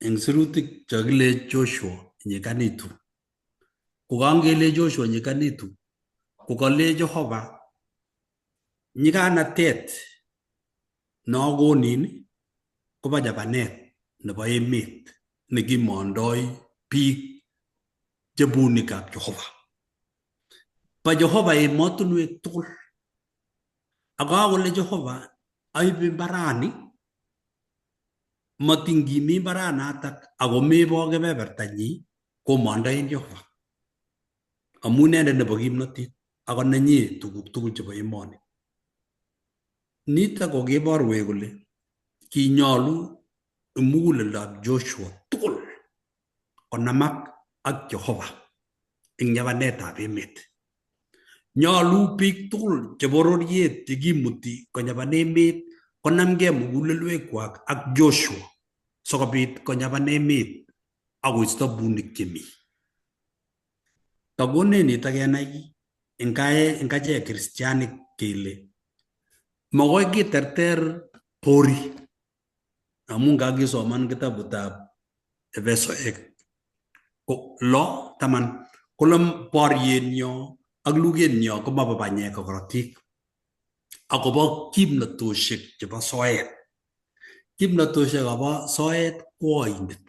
eng sirutik chekakile Joshua nyikanitu. Kokangele Joshua nyikanitu, kokale Jehova nyikanatet nokonin kobo jabanet nebo emet nekimondoi biik chebunikab Jehova. Ba Jehova emotinwek tugul. Ak kakole Jehova aibe mbarani matin kimi mbaranatak ako mebo kebebertanyi komondoen Jehova. Amu inendet nebo kimnotet ako nenyi tuguk tugul chebo emoni. Nitok ko kiborwech kole kinyolu muguleldab Joshua tugul konamak ak Jehova eng nyabanetab emet. Nyolu biik tugul che bororiet chekimuti konyaban emet konamgei mugulelwekwak ak Joshua sikobit konyaban emet akoisto bunik chemi. Kakonech nitok kenai eng achek kristianik kele makoi kiterter pori amun kakisoman kitabutab Efesoek ko 6:10 kole borienyo ak lugenyo komobo banyek ak korotik akobo kimnatoshek chebo soet. Kimnatoshek abo soet ko oindet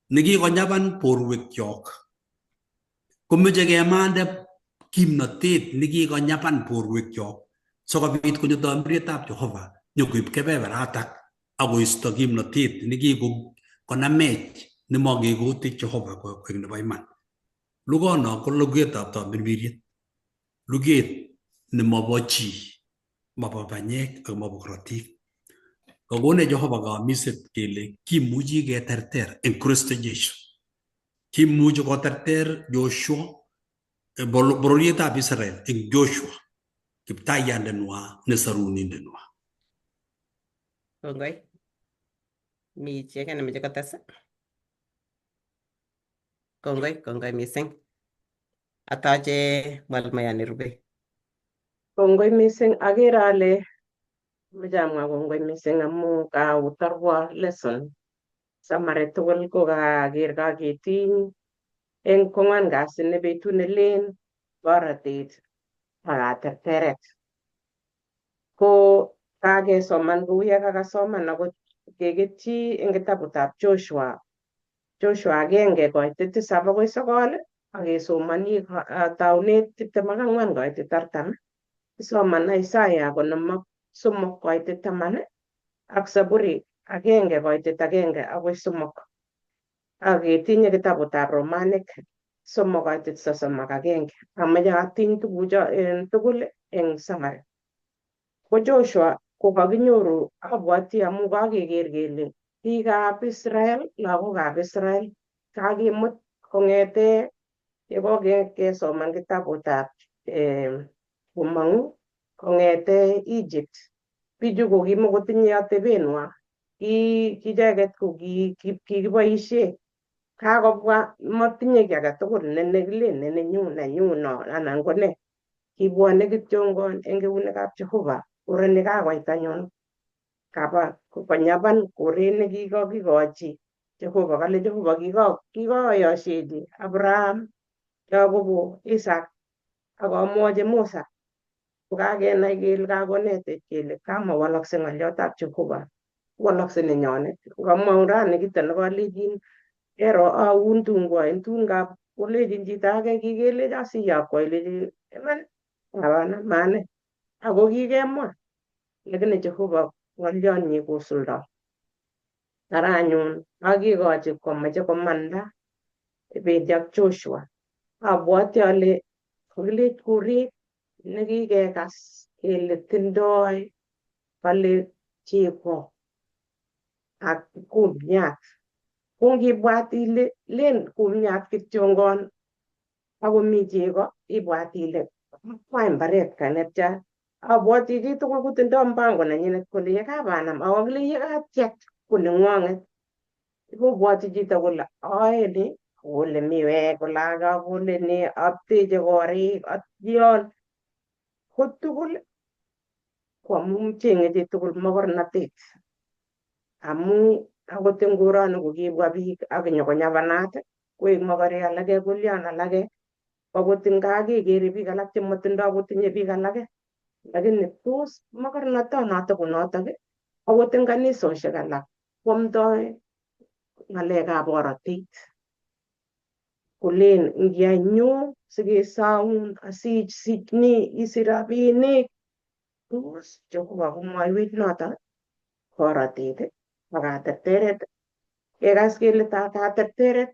nekikonyaban borwekyok komeche kemande kimnotet nekikonyaban borwekyok sikobit konyo tamirietab Jehova nyokoib kebeberatak akoisto kimnotet nekikonamech nemakekoti Jehova koek nebo iman. Lugono ko lugetab tamirmiriet, luget nemobo chi, mobo banyek ak mobo korotik. Kakonech Jehova kamiset kele kimuchi keterter eng Kristo Jesu. Kimuchi koterter Joshua bororietab Israel eng Joshua kiptayandeng'wa nesorunindenwa. Kongoi. Mi chi age nemoche kotes? Kongoi, kongoi mising. Atache mwalimuyan nerube. Kongoi mising, akere ale meche amwa kongoi mising amu kautorwo lesson. Summary tugul ko kaker kaketiny eng kong'wan kasi ne betut nelen borotet ak katerteret. Ko kakesoman kou ye kakasoman akot keketyi eng kitabutab Joshua. Joshua 1:7 akoi 9 ak kesomoni taunet 24:40. Kisoman Isaiah 53:10 ak Zaburi 1:1 akoi 3. Ak ketinye kitabutab Romanik 3:31. Amoche atiny tugucho tugul eng summary. Ko Joshua ko kakinyoru abwati amu kakeker kele biikab Israel, lagokab Israel kakimut kong'ete yekokesoman kitabutab komong'u kong'ete Egypt. Bichu ko kimokotinye atebenwa, ki icheket ko kikiboishe. Kakobwa motinye kiy age tugul ne nekilen ne nenyu nenyu no anan ko ne. Kibwone kityongon eng eunekab Jehova koreni kakoit anyun kaba konyaban koret nekikokikochi Jehova. Kale Jehova kikoyoshechi Abraham, Yakobo, Isaac ak amwochi Musa. Ko kakenai kele kakonetech kele kamawalakse ng'olyotab Jehova, walakse nenyonet. Kamwaun rani kito nekolechin kero aun tun kwoen tun kap kolechin chito age kikelecho siyokwo ilechi iman hapana mane ako kikemwa lakini Jehova ng'olyonyi kosuldo. Ara anyun kakikochi komache komanda bendi ak Joshua. Abwati ale kakilech koret nekikekas kele tindoi kale chego ak kumiat. Ko ngibwat ile len kumiat kityongon akomi chego ibwat ile kwany mbaret kanetya. Abwati chitugul kotindoi mpango nenyinet kole yekabanam ako kile yekatyech ko neng'wong'et. Kobwoti chito kole ae ni akole miwek kole ake akole ni ateche korik atyon ko tugul ko amu cheng'e chitugul mokornotet amu akot eng koroni ko kibwa biik ak nyokonyabanat koek mokorek alake kolyon alake akot eng kaa kekere biik alak chemotindoi kotinye biik alake lakini tos mokornotonotok ko notok akot eng kanisoshek alak kwomdoi ng'alekab borotet kolen ngiai nyo sikesoun asisich ni isich rabinik tos Jehova komwoiwech notok borotet ak katerteret kekas kele katerteret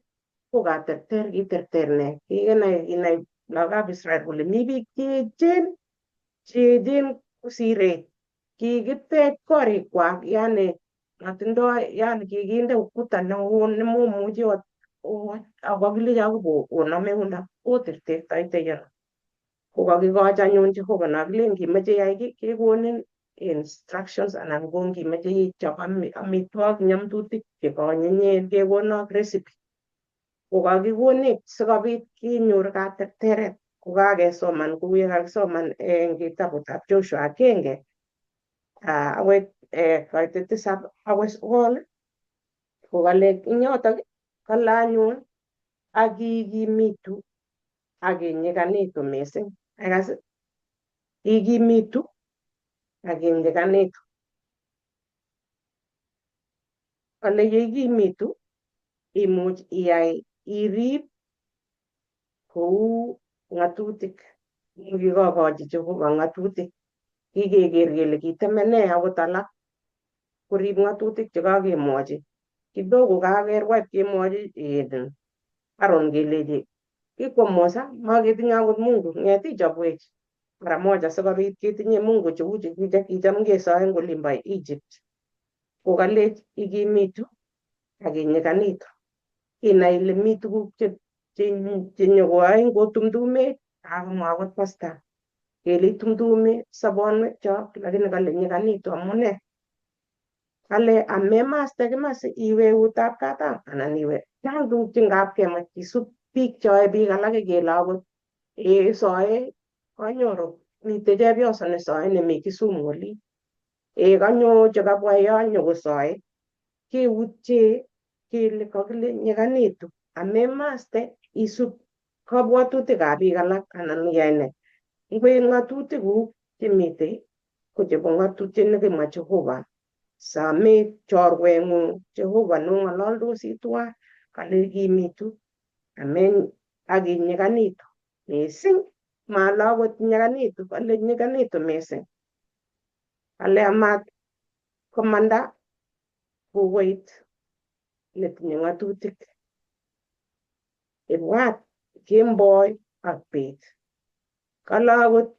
ko katerter kiterter ne kikinai kinai lagokab Israel kole mi biik cheechen cheechen kosirech kikitech korikwak yani matindoi yani kikinde ukuta neo nemomuchi ot Ako kakilecho akobo onome eunda otertertoite yono. Ko kakikochi anyun Jehova no kilen ngimeche iyai kiy kekonin instructions anan ko ngimeche ichop amitwogik nyamtutik chekaonyinyen kekonok recipe. Ko kakikonech sikobit kenyor katerteret kokakesoman kou ye kakisoman eng kitabutab Joshua 1 akoi koitet 7 akoi 9 ko kale eng yotok kale anyun ak ikimitu ak inyikanitu mising. Akas ikimitu ak inyikanitu. Kale yeikimitu imuch iyai irib kou ng'atutik kikokochi Jehova ng'atutik kikeker kele kitemene akot alak korib ng'atutik chekakemwochi kidogo kakerwai kemwochi Aaron kelechi kikwo Musa maketinye akot Mungu ng'et ichopwech mara moja sikobit ketinye Mungu cheu chekicham kesoe eng olimbo Egypt. Ko kalech ikimitu ak inyikanitu inai ile mi tuguk chenyokoyoin kotumtumech kakomwa akot pasta kele itumtumi sobonwekchok lakini kale nyikanitu amune kale amemaste kimasi iwe eutab katam anan iwe chang tuguk che ngap kemach kisub biik cheyoe biik alak kele akot soe kanyoru mitei chepyoso nesoe nemi Kisumu olin kanyo chekabwa yo nyokosoe keutye kele kakile nyikanitu amemaste isub kabwatutikab biik alak anan iyai ne ngoek ng'atutikuk chemitei ko chebo ng'atutiet nekimwa Jehova samet chorweng'ung Jehova nong'ololdosi tuwai kale ikimitu amen ak inyikanitu mising male akot nyikanitu kale nyikanitu mising kale amat komanda kukoit netinye ng'atutik ibwat kemboi ak bet kale akot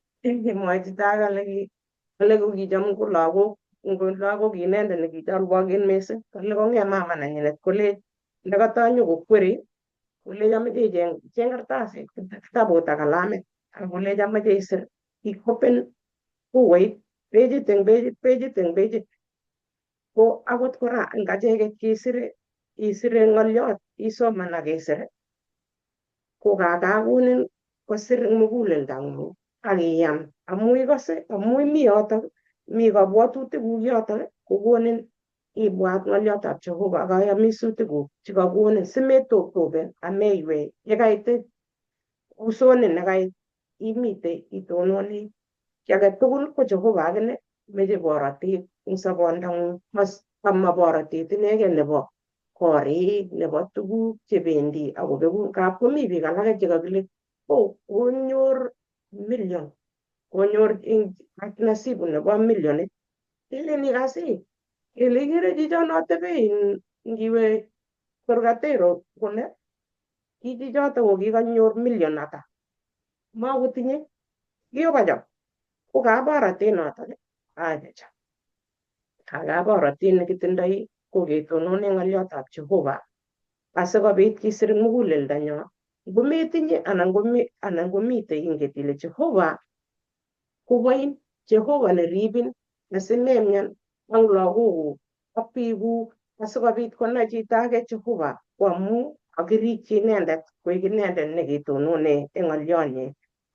mwoe chito age kale kokicham ko lagok ngo lagok inendet nekicholwoken mising kale kong'et mama nenyinet kolech ndakatanyo kokweri kolech ameche icheng cheng kartasit kitabut ak kalamit ak kolech ameche isir ikopen bukuit pechit eng pechit pechit eng pechit ko akot kora eng acheket kesire isire ng'oliot isoman ak isir ko kakakonin kosir eng muguleldang'ung ak iyam amu ikose amu imi yotok mi kabwatutikuk yotok kokonin ibwat ng'oliotab Jehova ak kayamisutikuk chekakonin simetoptopen ameiwei yekait usonet nekait imitei itononi kiy age tugul ko Jehova akine meche borotet eng sobondang'ung ama borotet inegei nebo korik nebo tuguk chebendi akobeku ngap komi biik alake chekakile oh konyor million konyor nasibu nebo millionit ilen ikas ii ile ikere chichon atebe ngiwe Korgatero kole ki chichoto ko kikanyor million ata makotinye kikobacham ko kaborotet notok achacha kaborotet nekitindoi ko ketonone ng'oliotab Jehova asikobit kisir muguleldonyo ngometinye anan komi anan komitei inget ile Jehova koboin Jehova neribin asimemyan ak lagokuk ak biikuk asikobit konai chito age Jehova ko amu kakirikyi inendet koik inendet neketonone eng ng'olyonyi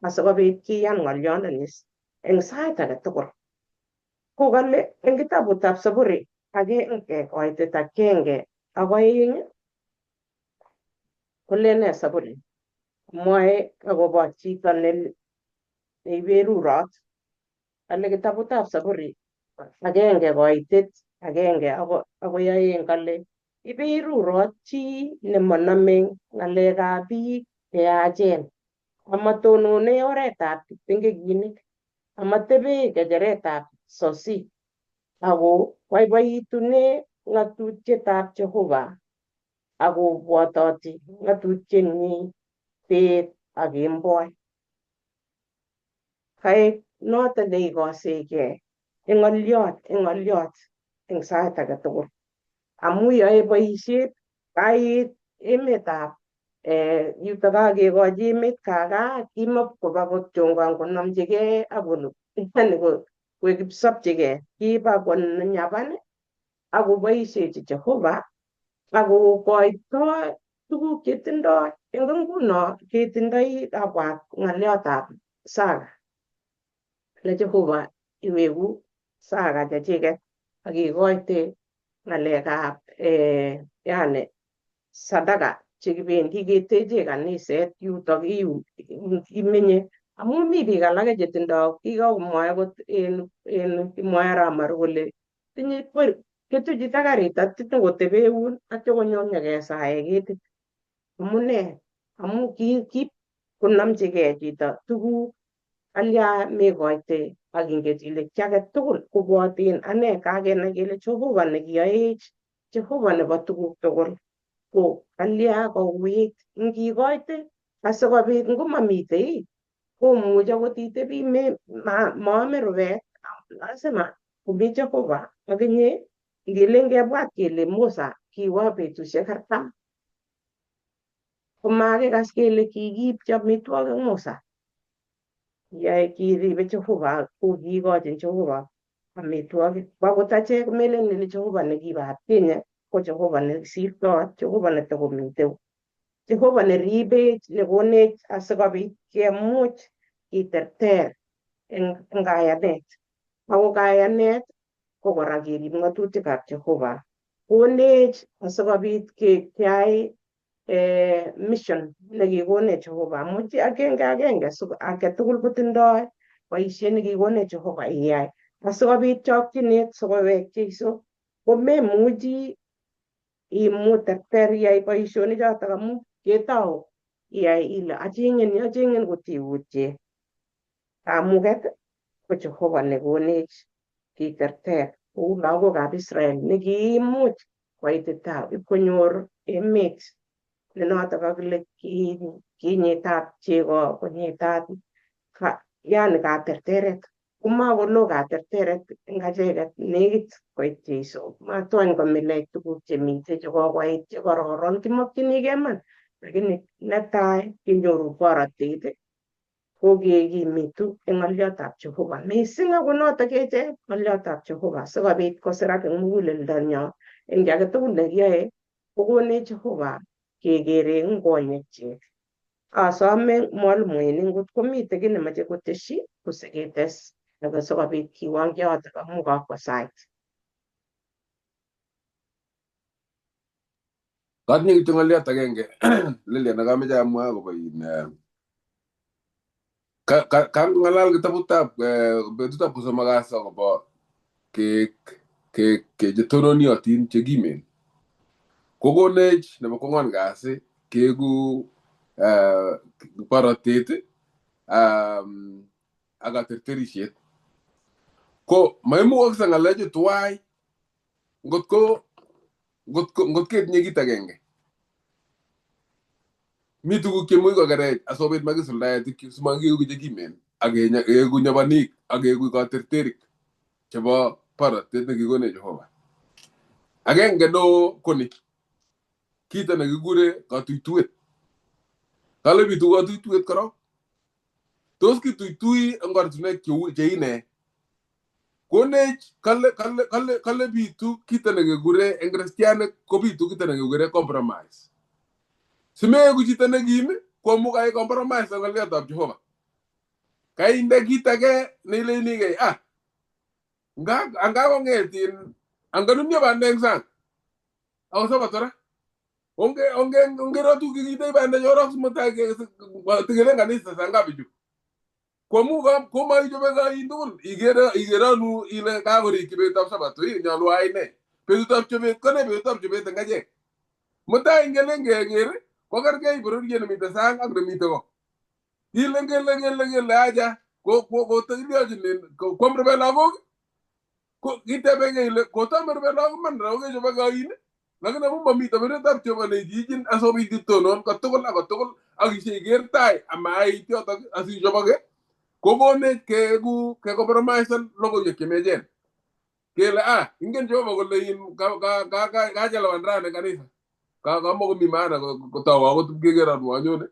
asikobit kiyan ng'olyondoni eng sait age tugul. Ko kale eng kitabutab Saburi 1:1 ak 2 kole nee Saburi? Mwoe akobo chito neiberurot. Kale kitabutab Saburi 1:1 akoi 2 kale iberurot chi nemonome ng'alekab biik cheyachen, amatonone oretab kiptengekinik, amatebe kecheretab sosik, ako boiboitune ng'atutietab Jehova akobwototi ng'atutienyi beet ak kemboi. Kaek noto neikosekei eng ng'oliot eng ng'oliot eng sait age tugul amu yoe boisiet kait Emetab yuto kakekochi emet kaka kimokoba kotyongon konomchigei ak yani koik kipsopchigei kiba konyapan akoboishechi Jehova akokoito tuguk chetindoi. Eng nguno ketindoi kabwat ng'oliotab Saga le Jehova iweku Saga chechiket ak ikoite ng'alekab yani sadaka chekibendi keteche kaniset yutok imenye amu mi biik alake chetindoi kikakomwoe akot en kimwoe Arap kole tinye ketu chito karit atya kotebe yun atya konyo nyekesae ketit. Amune? Amu ki konomchigei chito tuguk alya mekoite ak ingen ile kiy age tugul koboten ane kakenai kele Jehova nekiyoech, Jehova nebo tuguk tugul ko alya kouit ngikoite asikobit ngomamitei komuch akot itebi moome rubet, lazima komi Jehova ak inye. Ngelen kebwat kele Musa kiwo betusiek 40 komakikas kele kikiipchi amitwogik Musa. Yae kiribe Jehova ko kiikochin Jehova amitwogik. Akot achek melen ile Jehova nekibo atkinye ko Jehova nesirtoi, Jehova netokomite, Jehova neribech, nekonech asikobit kemuch kiterter eng kayanet. Ako kayanet ko kora kerib ng'atutikab Jehova. Konech asikobit keyai mission nekikonech Jehova. Amu chi agenge agenge age tugul kotindoi boisiet nekikonech Jehova iyai asikobit chokchinet sikowek Jeiso. Komemuchi imuterter iyai boisionik chotok amu ketou iyai ile acheng'en acheng'en kotiutye. Kamuket ko Jehova nekonech kiterter kou lagokab Israel nekiimuch koitita ipkonyor emet nenotok kakile kinyitat chego konyitat yani katerteret komakolo katerteret eng acheket nekit koit Jeiso. Matwany komilech tuguk chemite chekokoit chekororon kimokchinigei iman, lakini netai kinyoru borotet ko kekimitu eng ng'oliotab Jehova mising ako notok kecheng ng'oliotab Jehova sikobit kosirak eng muguleldonyo eng kiy age tugul nekiyoe kokonech Jehova kekere eng konyekchik. Asome mwalimuinik ngot komite kiy nemoche koteshi kosiketes sikobit kiwong yotok amu kakwo sait. Katinye kityo ng'oliot agenge Lilian nekameche amwa akobo in kang'alal kitabutab betutab kosomok kasi akobo chetononiotin chekimen. Kokonech nebo kwang'wan kasi keeku borotet ak katerterisiet. Ko maimukokse ng'alechu tuwai ngot ketinye kit agenge. Mi tuguk chemuch kokerech asikobit makisuldae tukchu simakieku chekimen ak keeku nyobonik ak keeku katerterik chebo borotet nekikonech Jehova. Agenge neo ko ni kito nekikure katuituet. Kale bitu katuituet korok. Tos kituitui eng ortinwek cheine. Konech kale bitu kito nekikure eng kristianik kobitu kito nekikure compromise. Simeeku chito nekim ko amu kai compromise eng ng'oliotab Jehova. Kainde kit age neilenikei anga kong'et anganunio bandek eng sang ako sabat kora. Ongero tukikitei bandek orok simutai tikelen kanisa saa ngapi chu. Koamu komaichobe kain tugul ikeronu ile kakorikyi betutab sabato nyolu ayai ne. Betutab chobet ko ne betutab chobet eng achek. Mutai ngelen keker kokerkei bororiet nemite sang ak nemite ko. Ile ngele aja kotekiliochin kwam rubet lagok kitebenge ile kotam rubet lagok man okechobe kain lakini amu mamito betutab Jehova neichichin asikobit itonon kotugul ak kotugul ak iker tai amait yotok asichoboke kokonech keeku kecompromisan logoiwek chemechen. Kele ingen Jehova kole kachelewan rani kanisa. Kamakomi maana kotou akot kekeron anyone.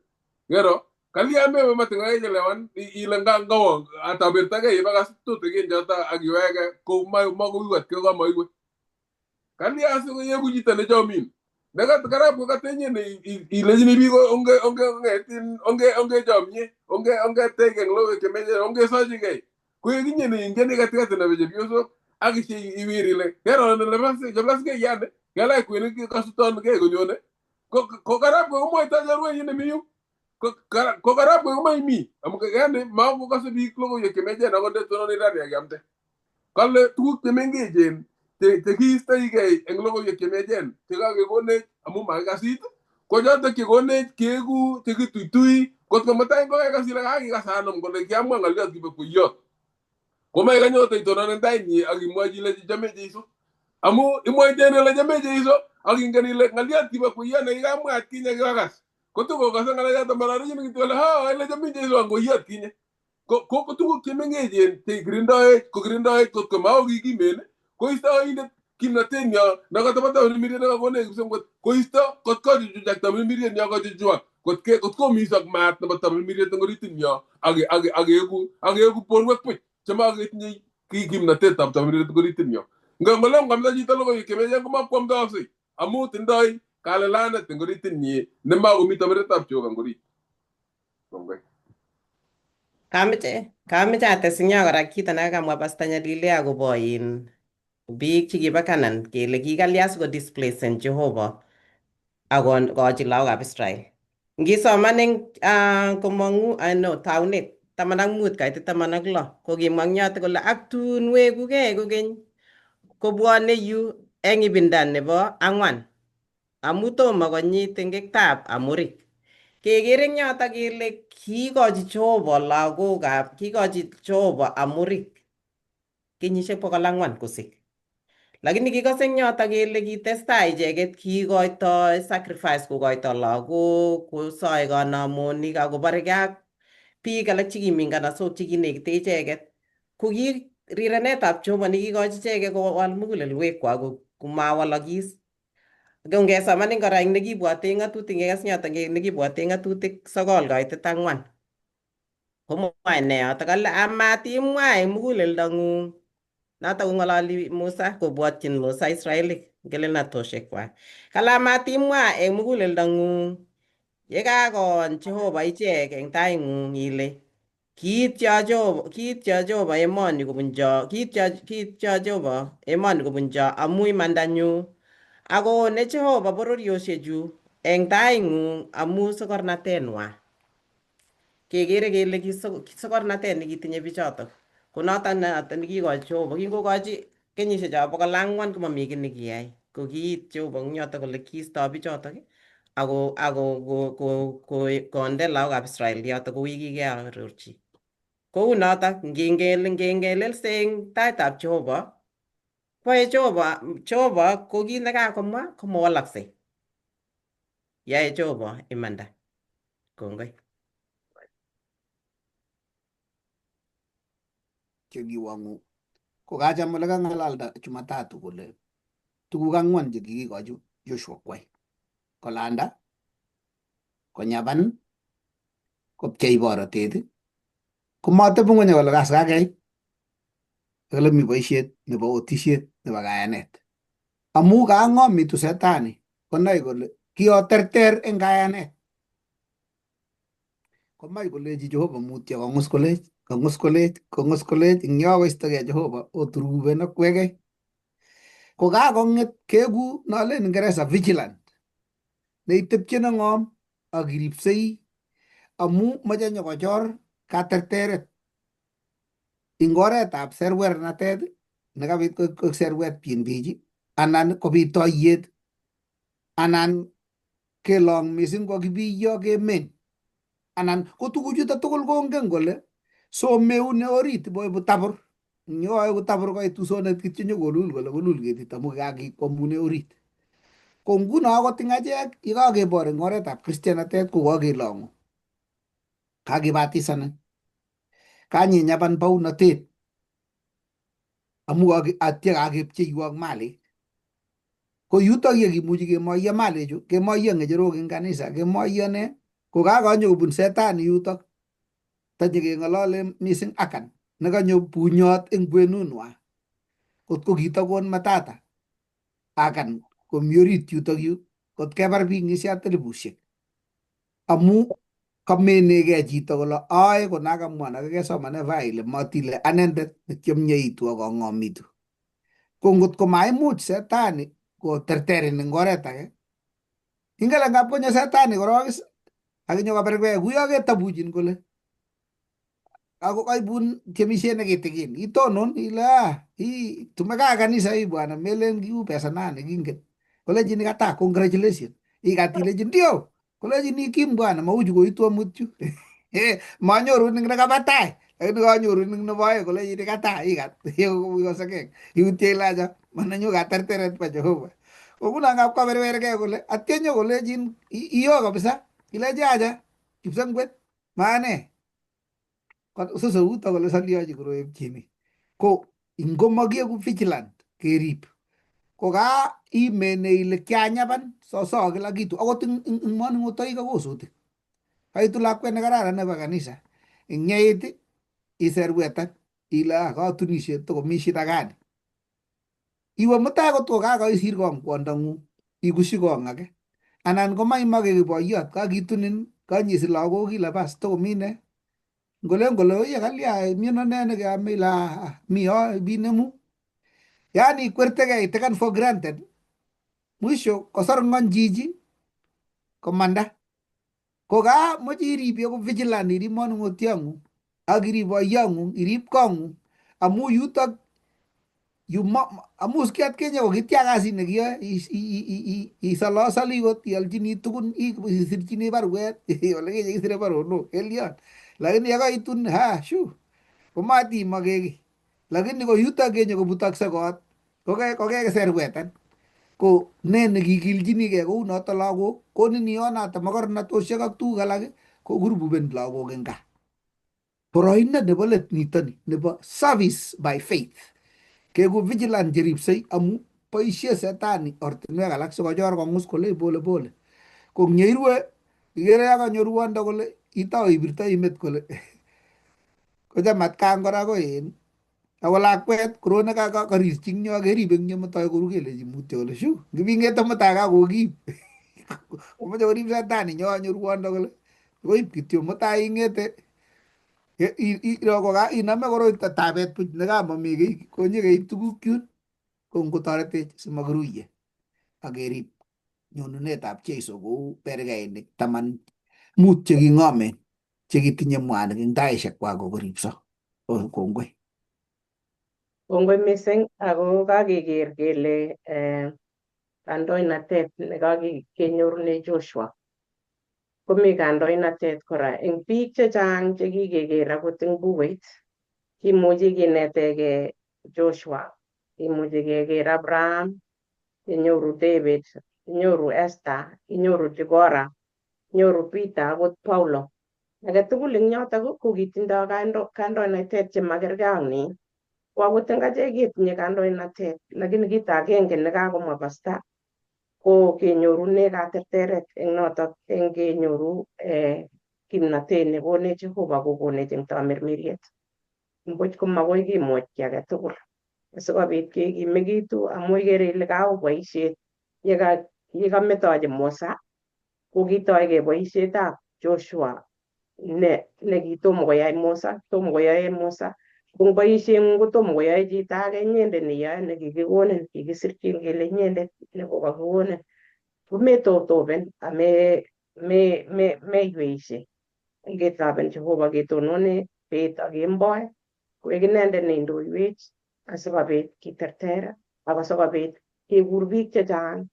Kero kalya mewe matin kakechelewan ile ngawo atabirtagei ibakas tutikin choto ak iwege ko makoiwet ko kamaiwe. Kalya sikoyeku chito nechomin. Nekat karab ko katenye ilechini biik onge onge ongetin onge onge chomye onge onge teken logoiwek chemeche onge sochigei. Koek inye neingen katikati nebo chepyosok ak iwir ile kero ile cheplaskei yani kelach kwenik kasutonkei konyone. Ko karab ko komwoito chorwenyi nemi yu. Ko karab ko komaimi amu yani makokose biik logoiwek chemechen akot ndetononi rani akiamte. Kale tuguk chemengechen chekiistoigei eng logoiwek chemechen chekakekonech amu makikasit ko chotok chekonech keeku chekituitui kot ko mutai kokekas ile kakikas anom kole kiamwa ng'oliot kibo kweiyot. Komaikanyote itonon en tainyi ak imwochi ile chome Jeiso. Amu imwoiten ile chome Jeiso ak ingen ile ng'oliot kibo kweiyot nekikamwa atkinye kikakas. Kotokokose ng'alechoto marorichin kityo kole ha ile chome Jeiso ang kweiyot kinye. Ko tuguk chemengechen chekirindoech kokirindoech kot ko maokikimen koistoindet kimnotet nyo nekatabo tamirmiriet nekakonech kipsengwet koisto kot kochuchuchak tamirmiriet nyo kochuchuak kot komisok maat nebo tamirmiriet eng oritit nyo ak akeeku borwek buch chemaketinye kimnotetab tamirmiriet eng oritit nyo. Ngolem kwamda chito logoiwek chemechen komakwamdooksei amu tindoi kalelanet eng oritit nyi nemakomi tamirmirietap Jehova eng orit. Kongoi. Kameche ates eng yo kora kito nekakamwa Pastor Nyalile akobo in biik chekibo Canaan kele kikalya sikodisplacen Jehova akokochi lagokab Israel. Ngisoman eng komong'u no taunet 15 kaitit 16 ko kimwa eng yoto kole ak tun wekugei kokeny kobwone yu eng ibinda nebo ang'wan amu tomo konyit ting'iktab Amorik. Kekere eng yoto kele kiikochi Jehova lagokab kikochi Jehova Amorik kenyisiek 400 kosik. Lakini kikose eng yoto kele kitestai icheket kiikoitoi sacrifice kokoito lagok, kosoe kanamonik akoborekei ak biik alak chekimi nganasok chekinekite icheket. Ko ki rirenetab Jehova nekikochi icheket kowal mugulelwekwak komawalakis. Ko ngesoman eng kora eng nekibwote ng'atutik ngekas yoto nekibwote ng'atutik 9 kaitit 4 komwae ne yoto kale amatimwa eng muguleldong'ung. Noto kong'ololi Musa kobwotyin Musa Israelik ngelelnatoshekwak. Kale amatimwa eng muguleldong'ung yekakoon Jehova ichek eng taing'ung ile kiityo Jehova emoni kobunjo kiityo Jehova emoni kobunjo amu imandanyu akoone Jehova bororioshechu eng taing'ung amu sokornatenwa. Kekere kele sokornatet nekitinye bichotok. Ko noton nekikochi Jehova kingokochi kenyisiek chobo 400 komami kiy nekiyai. Ko kiit Jehova eng yoto kole kiisto bichotok ako konde lagokab Israel yoto kou yekikearorchi. Kou notok ngengelelse eng taitab Jehova koyae Jehova ko kit nekakomwa komawalaksei. Yae Jehova imanda. Kongoi. Chekiwang'u ko kacham ole kang'alalda Jumatatu kole tuguk ang'wan chekikikochi Joshua kwai. Kolanda, konyaban, kopchei borotet, komateb ng'weny kole kas kakei kole mi boisiet nebo otisiet nebo kayanet. Amu kang'omitu setani konai kole kioterter eng kayanet. Komach kolechi Jehova mutyo kong'us kolech, kong'us kolech, kong'us kolech, eng yo koistogei Jehova oturuben akwekei. Ko kakong'et keku nolen Ingeresa vigilant. Neitepche neng'om ak iripsei amu moche nyokochor katerteret ing oretab serwernatet nekabit koek serwet pinbich anan kobit toiyet anan kelong mising ko kibiyo kemen anan ko tuguchuto tugul kongen kole someune orit iboibu tabor nyoeku tabor koitu sonet kityo nyokolul kole kolul ketit amu kakikwamune orit. Ko nguno akot ing achek yekakebor eng oretab kristianatet ko kakelong'u kakibatisanin kanyenyaban bounotet amu atya kakepcheiwok malik. Ko yutok ye kimuchi kemoiyo malichu, kemoiyo ng'echerok eng kanisa, kemoiyo ne, ko kakonyo kobun setani yutok. Tanyekeng'olole mising Akan nekanyo bunyot eng kwenunwa. Kot ko kitokon matata Akan komi orit yutok yu, kot kebar biik ng'isiat elibushek. Amu kamenegei chito kole ae konakamwa nakakesomane ile matile anendet nekiomyeitu ak ang'omitu. Ko ngot ko maimuch setani koterterin eng oret age, ingele ngap konyo setani korok is akinyo koberberkei kuyo ketabuchin kole ako kaibun tiemisiet nekitikin itonon ile ah hii tumekaa kanisa hii bwana melen kiu pesa nane kingen kolechin kata congratulations ikat ilechin ndio kolechin ikim bwana mauchu koitu amut chu manyoru ning nekaba tai lakini kanyoru ning nebo aeng kolechin kata ikat ikosakek iutye ile acha manenyu katerteret pa Jehova ko nguno ngap kaberberkei kole atya nyo kolechin iyo kabisa ilechi acha kipsengwet maane soseuto kole salyochi koroip chini ko ngomakieku vigilant kerib ko ka imene ile kianyapan soso kila kitu akot ing manung'otoik ak kosutik kaitu lakwet nekararan nebo kanisa ing nyeit iserwetan ile ah katunisiet tokomi shida gani iwe mutai kot ko kakoisir kong kwondong'ung ikushi kong age anan komaimake boiyot kakitunin kanyisich lagok ile bas tokomi ne ngolen kole oye kalya miano ne nekeame ile ah mi yo ibinemu yani ikwertegei taken for granted mwisho kosor ng'ony chichi komanda ko ka moche irib ko vigilant irib manung'otiong'ung ak irib boiyong'ung irib kong'ung amu yutok yu amu ki atkinye ko kitya kasit nekiyoe isolosoli kot iolchini tugun isirchini baruet ole kinye kisire baronok kelion lakini yekaitun ha shu komatimake kiy lakini ko yutok kenyo kobutokse kot kokeserwetan ko ne nekikilchinigei kou noto lagok konin ionate makornatosiek ak tuguk alak ko kurbuben lagok eng gaa boroindo nebo let nitoni nebo service by faith keku vigilant cheripsei amu boisie setani ortinwek alak sikochor kong'us kole pole pole ko ngyeirue ikere ya kanyo ruondo kole itou ibirtoi met kole kocham atkan kora ko in ako lakwet korot nekarirchi eng yo keribe eng yo mutai koru kelechi mutyo kole shu ngipingete mutai kakokiib komoche korib setani nyo kanyo ruondo kole koib kityo mutai ingete inome koroito tabet buch nekamami kiy konyekeib tuguk chun ko ngotoretech simakiruiye ak kerib nyonunetab Jeiso kou berkeinik 15 cheking'omen chekitinye mwanik eng taishekwak kokoripso. Kongoi. Kongoi mising ako kakeker kele kandoinatet nekakenyorune Joshua komi kandoinatet kora eng biik chechang chekikeker akot eng bukuit kimuchi kineteke Joshua, kimuchi keker Abraham, inyoru David, inyoru Esther, inyoru Deborah, inyoru Peter akot Paulo. Age tugul eng yotok ko kitindoi kandoinatet chemakerkei ak nin. Ko akot eng achek ketinye kandoinatet, lakini kit agenge nekakomwa pasta ko kenyorune katerteret eng notok eng kenyoru kimnatet nekonech Jehova kokonech eng tamirmiriet. Mbuch komakoi kimuch kiy age tugul. Asikobit kekimekitu amu ikere ile kawo boisiet yekametochi Musa ko kitoige boisietab Joshua ne nekitomo koyai Musa, tomo koyoe Musa. Ko eng boisieng'ung kotomo koyoe chito age inyendet neyoe nekikikonin, kikisirchin kele inyendet nekokakikonin. Kometobtoben ame me me meiweishe. Ngetaben Jehova ketonone bet ak kemboi koek inendet neindoiwech asikobit kiterter ak asikobit kekur biik chechang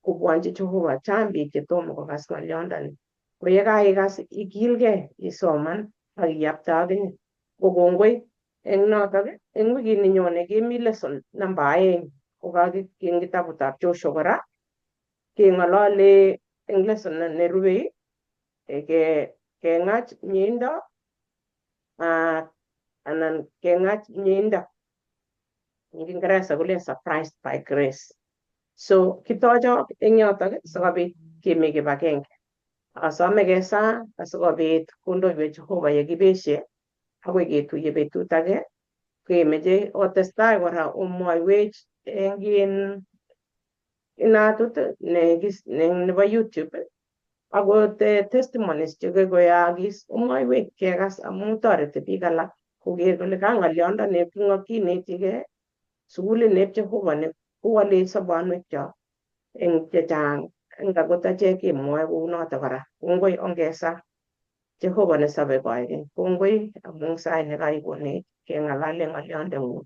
kobwonchi Jehova. Chang biik chetomo kokas ng'olyondoni. Ko yekaikas ikilgei isoman ak iyapte akinye. Ko kongoi eng notok eng wikit nenyone kemi lesson namba 2 kokaki eng kitabutab Joshua kora keng'olole eng lesson nerubei keng'ach mieindo anan keng'ach mieindo eng Kiingereza kolen surprised by grace. So kitochok eng yotok sikobit kemi kibagenge. Asome kesaa asikobit kondoiwech Jehova yekibeshe akoi ketuiye betut age kemeche otestai kora omwoiwech eng in inatut nebo YouTube akot testimonies chekikoyaakis omwoiwech kekas amu toreti biik alak koker kole ka ng'oliondo kinetigei sukulit nep Jehova ni kowalech sobonwekchok eng chechang eng akot achek kemwoe kounoto kora. Kongoi ongesa Jehova nesobe koikeny. Kongoi amun sait nekaikonech keng'alale ng'oliondeng'ung.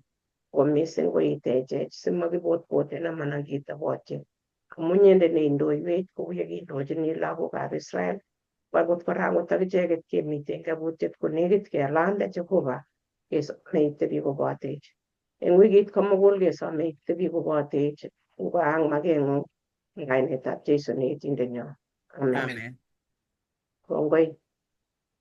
Ko mising ko itechech simakibotboten anan kitobotyin. Amu inyendet neindoiwech kou ye kiindochini lagokab Israel. Akot kora akot akicheket kemiten kabutiet konekit kelande Jehova kesome itebi kobotech. Eng wikit komugul kesome itebi kobotech ngoang makeng'ung eng kainetab Jesu ne etindenyo. Amen. Amen. Kongoi.